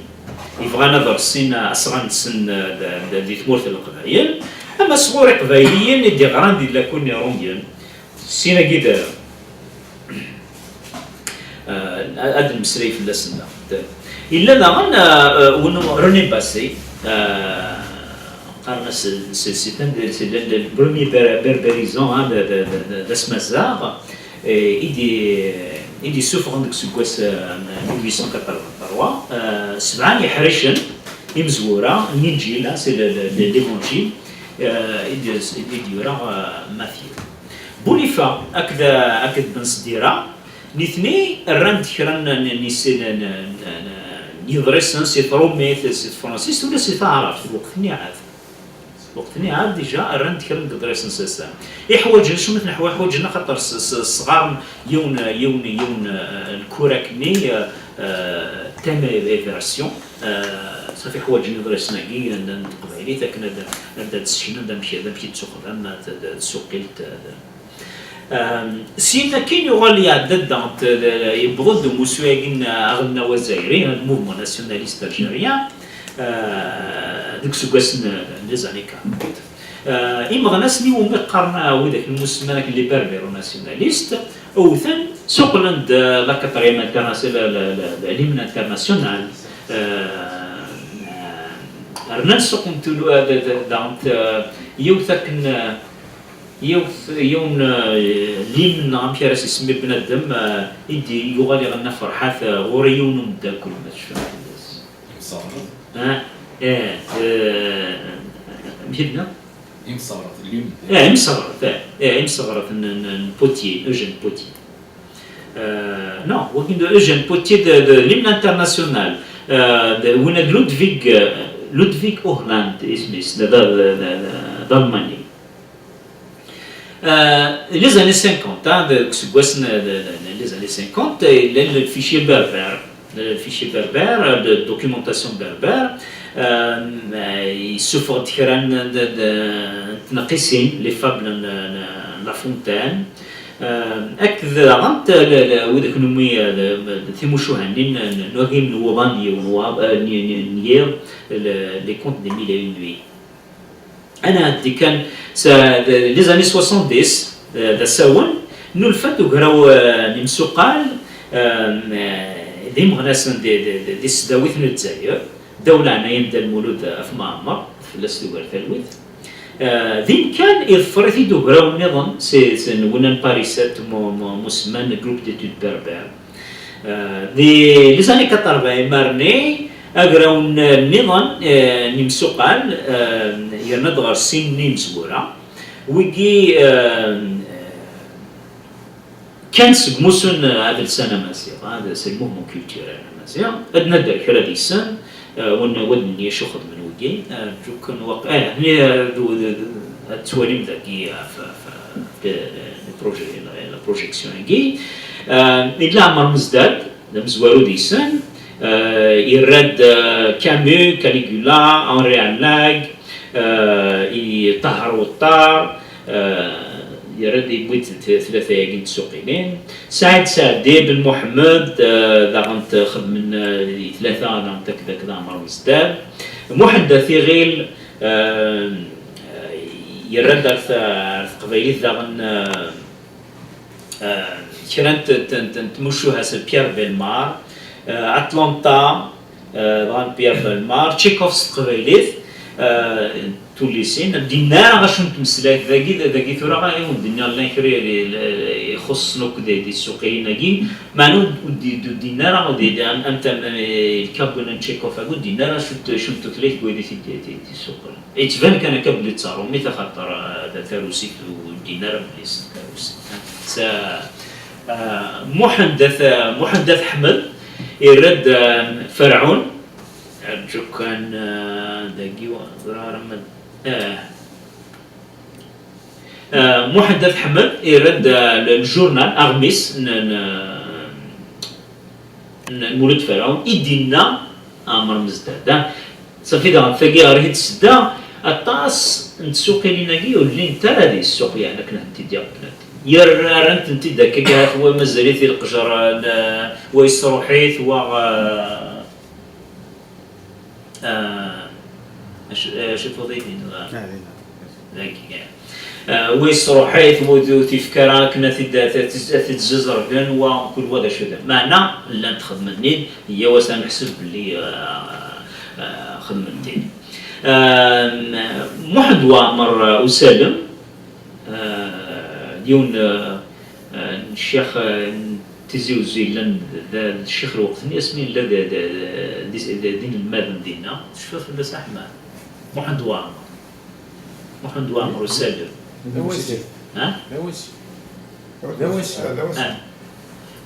yebɣan ad reṣṣin asɣan-nsen, euh, de, de, di tmurt n Leqbayel, ama sɣur iqbayliyen i d-iɣran di lakul n Iṛumyen. Sin-agi d, eh, ad nmeslay fell-asen daɣen. Yella daɣen, eh, eh, win, René Basset, eh, qqaren-as, c'est, c'est un de, c'est l'un des premiers ber-, berbérisants, hein, de, de, de, de, d asmazzaɣ, eh, i d-, i d-yessufɣen deg useggas, eh, mille huit cent quatre-vingt-trois, eh, sebɛa n yiḥricen imezwura n Linǧil, hein, c'est le, le, le, l'Évangile, eh, i d-, i d-yura, eh, Matthew. Bulifa akked, akked Ben Sdira, nitni rran-d kra n, n, n, n, n, n, n, n yiḍrisen si tṛumit, si tefransist, ula si taɛrabt, lweqt-nni ɛad. Lweqt-nni ɛad, déjà, rran-d kra n yiḍrisen s, s, iḥwaǧen, acu ma ten-, ḥwa-, ḥwaǧen, axaṭer s, s, sɣaren yiwen, yiwen, yiwen, eh, lkurak-nni, eh, eh, thème et version, eh, safi ḥwaǧen iḍrisen-agi n, n teqbaylit akken ad, ad, ad seknen d amek, d amek i d-tuxdam, d, d, d tsuqilt, d, Ahm, syin akkin yuɣal iɛedda-d daɣen, t-, yewweḍ-d umussu-agi n aɣelnaw azzayri, le mouvement nationaliste algérien, ah, deg useggas n, n les années quarante. Ah, imeɣnasen iwumi qqaren, ah, widak n musulman akken les berbéro-nationalistes, wten, suqlen-d, ah, la quatrième interna-, la, la, la, la, l'hymne international. Ah, rnan suqen tulu-, ah, d-, d-, daɣen, ah, yiwet akken, ah, Yiwet, yiwen, eh, l'hymne neɣ amek ara s-isemmi bnadem, eh, i d-yuɣal iɣenna Ferḥat, eh, ɣur-i yiwen umeddakel, ma tecfiḍ fell-as. Imseɣret? Ah, eh, eh, amek i d-nniɣ? Imseɣret, l'hymne. Eh, imseɣret, eh, eh, imseɣret n, n, n Potier, Eugène Potier. Eh, non, wagi d Eugène Potier de, de l'hymne international. Eh, de, winna d Ludwig, eh, Ludwig Uhland isem-is, d, d, d, d, d Almani. Euh, les années cinquante, hein, de, deg useggas n, de, de, de, les années cinquante, euh, le, le fichier berbère, le fichier berbère, euh, de documentation berbère, euh, euh, yessufeɣ-d kra n, de, de, Tneqqisin, les fables n, n, n La Fontaine, euh, akked daɣen t-, l-, l-, wid kunwi, euh, l-, l-, timucuha-nni n, n, n wagim n wuḍan n yiwen wa-, euh, n, n, n yiḍ, le, les contes des mille et une nuits. Ad nɛeddi kan s, d, les années soixante-dix, euh, d asawen, nulfa-d ugraw, euh, n imsuqal, euh, d imeɣnasen di, di, di, di tesdawit n Lezzayer, ddaw leɛnaya n Dda Lmulud At Mɛemmer, fell-as tugar talwit. Euh, din kan, iḍfer-it-id ugraw nniḍen, si, si, n winna n Paris sept, mu, mu, musemman Groupe d'études berbères. Euh, di les années quatre-vingts, imarni, agraw n-, nniḍen, euh, n imsuqal, euh, yerna-d ɣer sin n yimezwura. Wigi, euh, kan seg musun, euh, adelsan amaziɣ, ah, c'est le mouvement culturel amaziɣ. Ad nadder kra deg-sen, euh, wen-, wad n-, acu xedmen wigi, euh, rǧuken waq-, eh, ni, euh, d, d, d, ad twalim dagi, euh, f, f, f, le, le projet, la, la projection-agi. Euh, yella Ɛmer Mezdad, d amezwaru deg-sen, euh, yerra-d, euh, Camus, Caligula, Henri Allag, euh, i Ṭaher Weṭṭar, euh, yerra-d, yewwi-d t-, tlata-agi n tsuqilin. Saɛid Saɛdi, Ben Muḥemmed, euh, daɣen t-, xedmen, euh, i tlata, daɣen t-, akked, akked Ɛmer Mezdad. Muḥend At Iɣil, euh, yerra-d ar t-, ar teqbaylit daɣen, euh, euh, kra n t-, n t-, n t-, n tmucuha s Pierre Bellemare, euh, Atlanta, euh, dɣa n Pierre Bellemare, Tchekhov s teqbaylit, euh, tullisin, ur d-yenni ara acu n tmeslayt dagi, d-, dagi tura i wen-d-nniɣ llan kra i, i, ixuṣṣen akk di, di tsuqilin-agi, meɛna ur d-, ur d-, ur d-yenni ara, ur d-, am, am tam-, eh, lkabun n Tchekhov-agi, ur d-yenni ara acu n t-, acu n tutlayt n wid i t-id-, t-id-, t-id-isuqlen. Yettban kan akka belli d tarumit, axaṭer, eh, d tarusit, ur d-yenni ara belli yessen tarusit. S, eh, Muḥend At, Muḥend At Ḥmed, yerra-d, eh, Ferɛun, rǧu kan, eh, dagi, ur ẓriɣ ara ma, eh, eh, Muḥend At Ḥmed, yerra-d, eh, le, le journal, aɣmis, n, n, n Mulud Ferɛun, i d-yenna Ɛmer Mezdad. Safi daɣen, tagi ɣer i d-tsedda, aṭas n tsuqilin-agi ur llint ara di ssuq, yeɛni akken ad tent-id-iqeblen. Yer-, rran-tent-id akka, ahat wa mazal-it i leqjer, n, wa yesruḥ-it, wa, eh, eh, acu, acu tuḍi din, wa? Ah, din. Dagi, eh, wa yesruḥ-it, wa ur t-ifka ara akken ad t-id-, ad t-, ad t-id-zzizergen, wa kul wa d acu d. Meɛna llant xedmen-id, yyaw-as ad neḥseb belli, eh, eh, xedmen-t-id. Eh, Muḥend Waɛmer, eh, Usalem, eh, d yiwen, eh, eh, n ccix, eh, n Tizi Uzzu yellan d, d, d ccix lweqt-nni, asmi yella d, d, d, d, d inelmaden dinna. Tecfiḍ fell-as a Ḥmed? Muḥend Waɛmer. Muḥend Waɛmer Usalem. D awasi. Ha? D awasi. D awasi. Ah.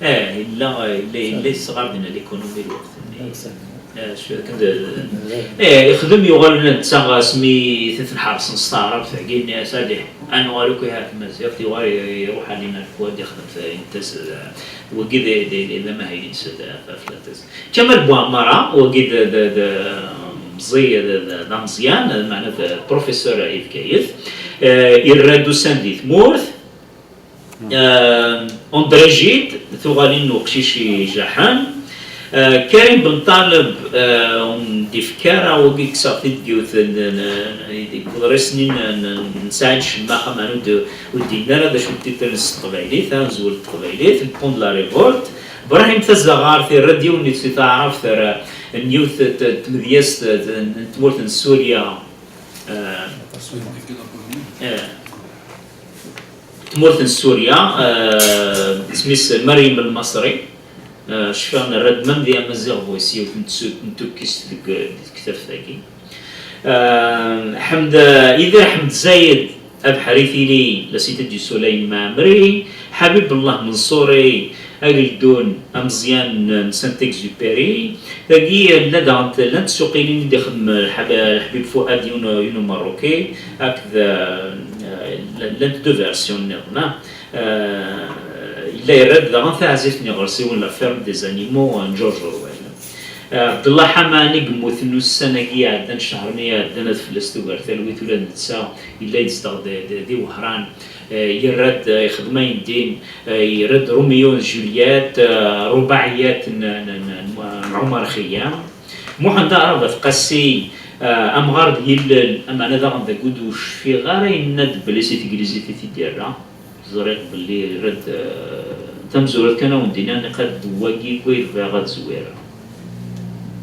Eh, yella, yella, yella yesɣar din l'économie lweqt-nni. Eh, cfiɣ kan d, eh, ixdem yuɣal netta asmi i t-, ten-ḥerṣen s taɛrabt-agi, nni-as, "Allez, ad nuɣal akk i tmaziɣt." Yuɣal i-, iruḥ Alina Lkwad, ixdem ta-, intas, eh, wagi d, d, d, d amahil-ines, d, d, d, Kamal Buɛmara, wagi d, d, d, meẓẓi-, d, d, d ameẓyan, meɛna d professeur i Bgayet. Eh, yerra-d usan di tmurt. Eh, André Gide, tuɣalin n uqcic ijaḥen. Eh, Karim Benṭaleb, eh, ur m-d-ifki ara, wagi kkseɣ-t-id deg yiwet n, n, n, deg uḍris-nni n, n, n Saɛid Cemmax, meɛna ur d-, ur d-yenni ara d acu n tiṭ-ines s teqbaylit, ah, azwel n teqbaylit, Le Pont de la Révolte. Brahim Tazaɣart, yerra-d yiwen n taɛrabt ara n yiwet n t-, tmedyazt n, n tmurt n Surya, eh, eh, tmurt n Surya, eh, isem-is Meryem El Masri. Eh, cfiɣ nerra-d même di Amaziɣ Voice yiwet n tsu-, n tukkist deg, deg tektabt-agi. Eh, Ḥmed, Idir Ḥmed Zayed, Abeḥri Tili, La Cité du Soleil n Mɛemmri, Ḥabib Llah Menṣuri, Ageldun, ameẓyan n Saint-Exupéry. Dagi, llan daɣen, llant tsuqilin i d-ixdem Lḥab-, Lḥabib Fuad, yiwen, yiwen umeṛṛuki, akked, eh, llant deux versions nniḍen, ah. Eh, yella yerra-d daɣen taɛzift n yiɣersiwen, La Ferme des Animaux, n George Orwell. Ɛebdella Ḥaman i yemmuten ussan-agi iɛeddan, ccehr-nni iɛeddan, ad fell-as tugar talwit, ula d netta yella yezdeɣ di, di, di Wehran. Eh, yerra-d, eh, ixdem ayen din, eh, yerra-d Romeo d Juliet, eh, rubaɛiyat n, n, n, n, n Ɛumar Xeyyam. Muḥend Aɛrab At Qasi, eh, amɣar d yillel, ameɛna daɣen d agud ur cfiɣ ara yenna-d belli si teglizit i t-id-yerra. Ẓriɣ belli yerra-d, eh, tamezwarut kan ad wen-d-iniɣ, niqal d wagi n wayen bɣiɣ ad zwireɣ.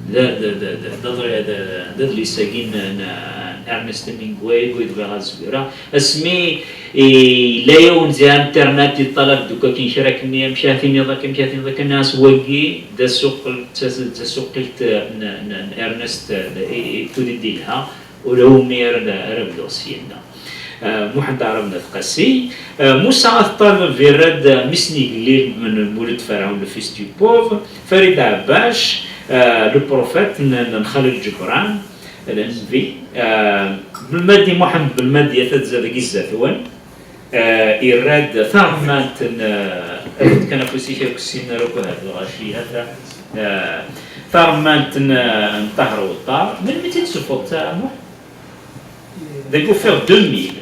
D, d, d, d, d, d, d adlis-agi n, n, n Ernest Hemingway, n wayen bɣiɣ ad zwireɣ. Asmi yella yiwen di internet yeṭṭalab-d akk akken kra akkenni, amek ara tiniḍ akka, amek ara tiniḍ akka, nniɣ-as wagi d asuqel, d tas-, d tasuqilt n, n, n Ernest, d, i, i, kud i d-ilha, ula umi ara, ara bduɣ syenna. Eh, Muḥend Aɛrab n At Qasi, eh, Musa At Ṭaleb, yerra-d, eh, mmi-s n igellil n Mulud Ferɛun, le fils du pauvre, Farid Ɛebbac, eh, le prophète n, n Xalil Ǧebran, Nnbi, eh, Belmadi, Muḥend Belmadi, ata deg zdat-wen, eh, irra-d taɣemmant n, eh, afud kan afus-ik akk ssinen ara akk hadu ɣaci, ata, eh, taɣemmant n, eh, n Ṭaher Weṭṭar. Melmi i tt-id-tessufɣeḍ, a Muḥ? Deg ufiɣ deux mille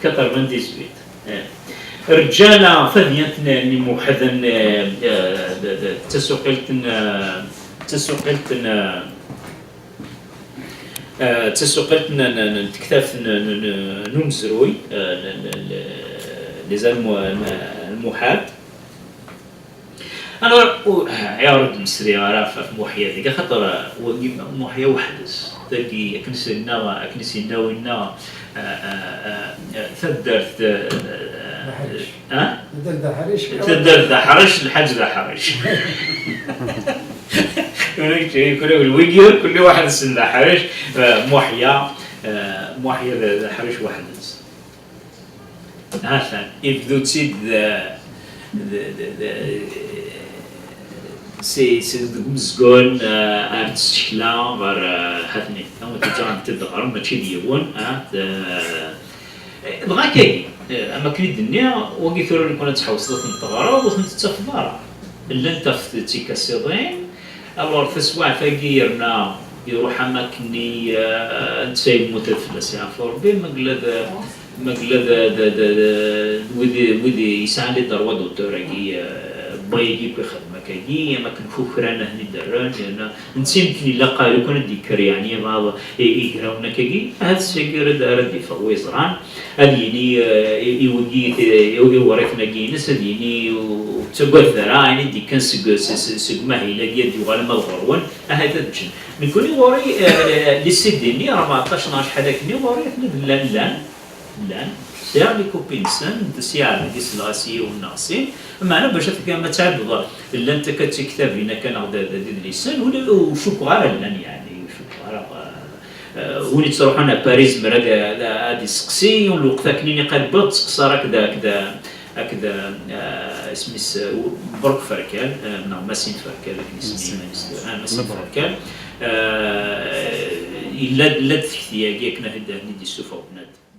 quatre-vingt-dix-huit. Eh. Rǧala, tadyant n, n Imuḥden, eh, eh, d, d, d tasuqilt n, eh, d tasuqilt n, eh, eh, d tasuqilt n, n, n, n tektabt n, n, n, n umezruy, eh, n, n, n, les Almo-, Almohad. Alors, u-, ah, ayɣer ur d-nesri ara ɣef, ɣef Muḥya deg, axaṭer, ah, wagi Muḥya weḥd-s. Dagi, akken s-yenna, akken s-yenna winna, ah, ah, ah, ah, taddart, ah, ah, Daḥric. Ah? Taddart Daḥric. Taddart Daḥric, lḥaǧ Daḥric. Ur kečč, kul, kul, wigi, kul waḥed s Daḥric, ah, Muḥya, ah, Muḥya d, Daḥric weḥd-s. Atan, ibdu-tt-id d, d, d, d, si, si, deg umezgun, eh, ar tsekla ɣer, eh, hatni. Awen-t-id-ǧǧant-id ɣer, mačči d yiwen, ah, d, eh, dɣa akkagi, eh, am akken i d-nniɣ, wagi tura lukan ad tḥewseḍ ad ten-teɣreḍ, ur ten-tettafeḍ ara. Llant ɣef tikasiḍin, alors, taswiɛt-agi yerna iruḥ am akken i, eh, netta yemmut ad fell-as yeɛfu Rebbi, ma yella d, ma yella d, d, d, d, d wid, wid yesɛan les droits d'auteur-agi, eh, n wayagi akk ixeddem akkagi, am akken kukran ahni d-rran, yerna netta yemken ilaq lukan ad d-yekker, yeɛni, iɣaḍ i, igrawen akkagi, ahat seg ara d, ara d-yeffeɣ wi yeẓran. Ad yini, eh, i, i wigi, i, i, i wurriten-agi-ines, ad yini ur, ur ttagadet ara, ayen i d-yekkan seg, seg, seg, seg umahil-agi ad d-yuɣal ama d ɣur-wen, ahat ad ččen. Nekkni ɣur-i, eh, les C D-nni, rbeɛṭac neɣ acḥal akken-nni, ɣur-i aten-ad llan, llan, llan. Sɛiɣ les copies-nsen, d si Ɛebdi selleɣ-as i yiwen neɣ sin, meɛna bac ad tgam ad tɛeddeḍ, llant akka d tiktabin akka neɣ d, d, d idlisen, ur, ur cukkeɣ ara llan, yeɛni, ur cukkeɣ ara, eh, Eh, win yettruḥun ar Paris yezmer ad, ad, ad iseqsi, yiwen lweqt akken i niqal wwiɣ-d ttqeṣṣer akked, akked, akked, eh, isem-is, eh, Berk Ferkal, eh, neɣ Masin Ferkal, akken isem-is, ah, Masin Ferkal. Eh, yella, yella-d tekti-agi akken ad, ad d-issufeɣ bnadem.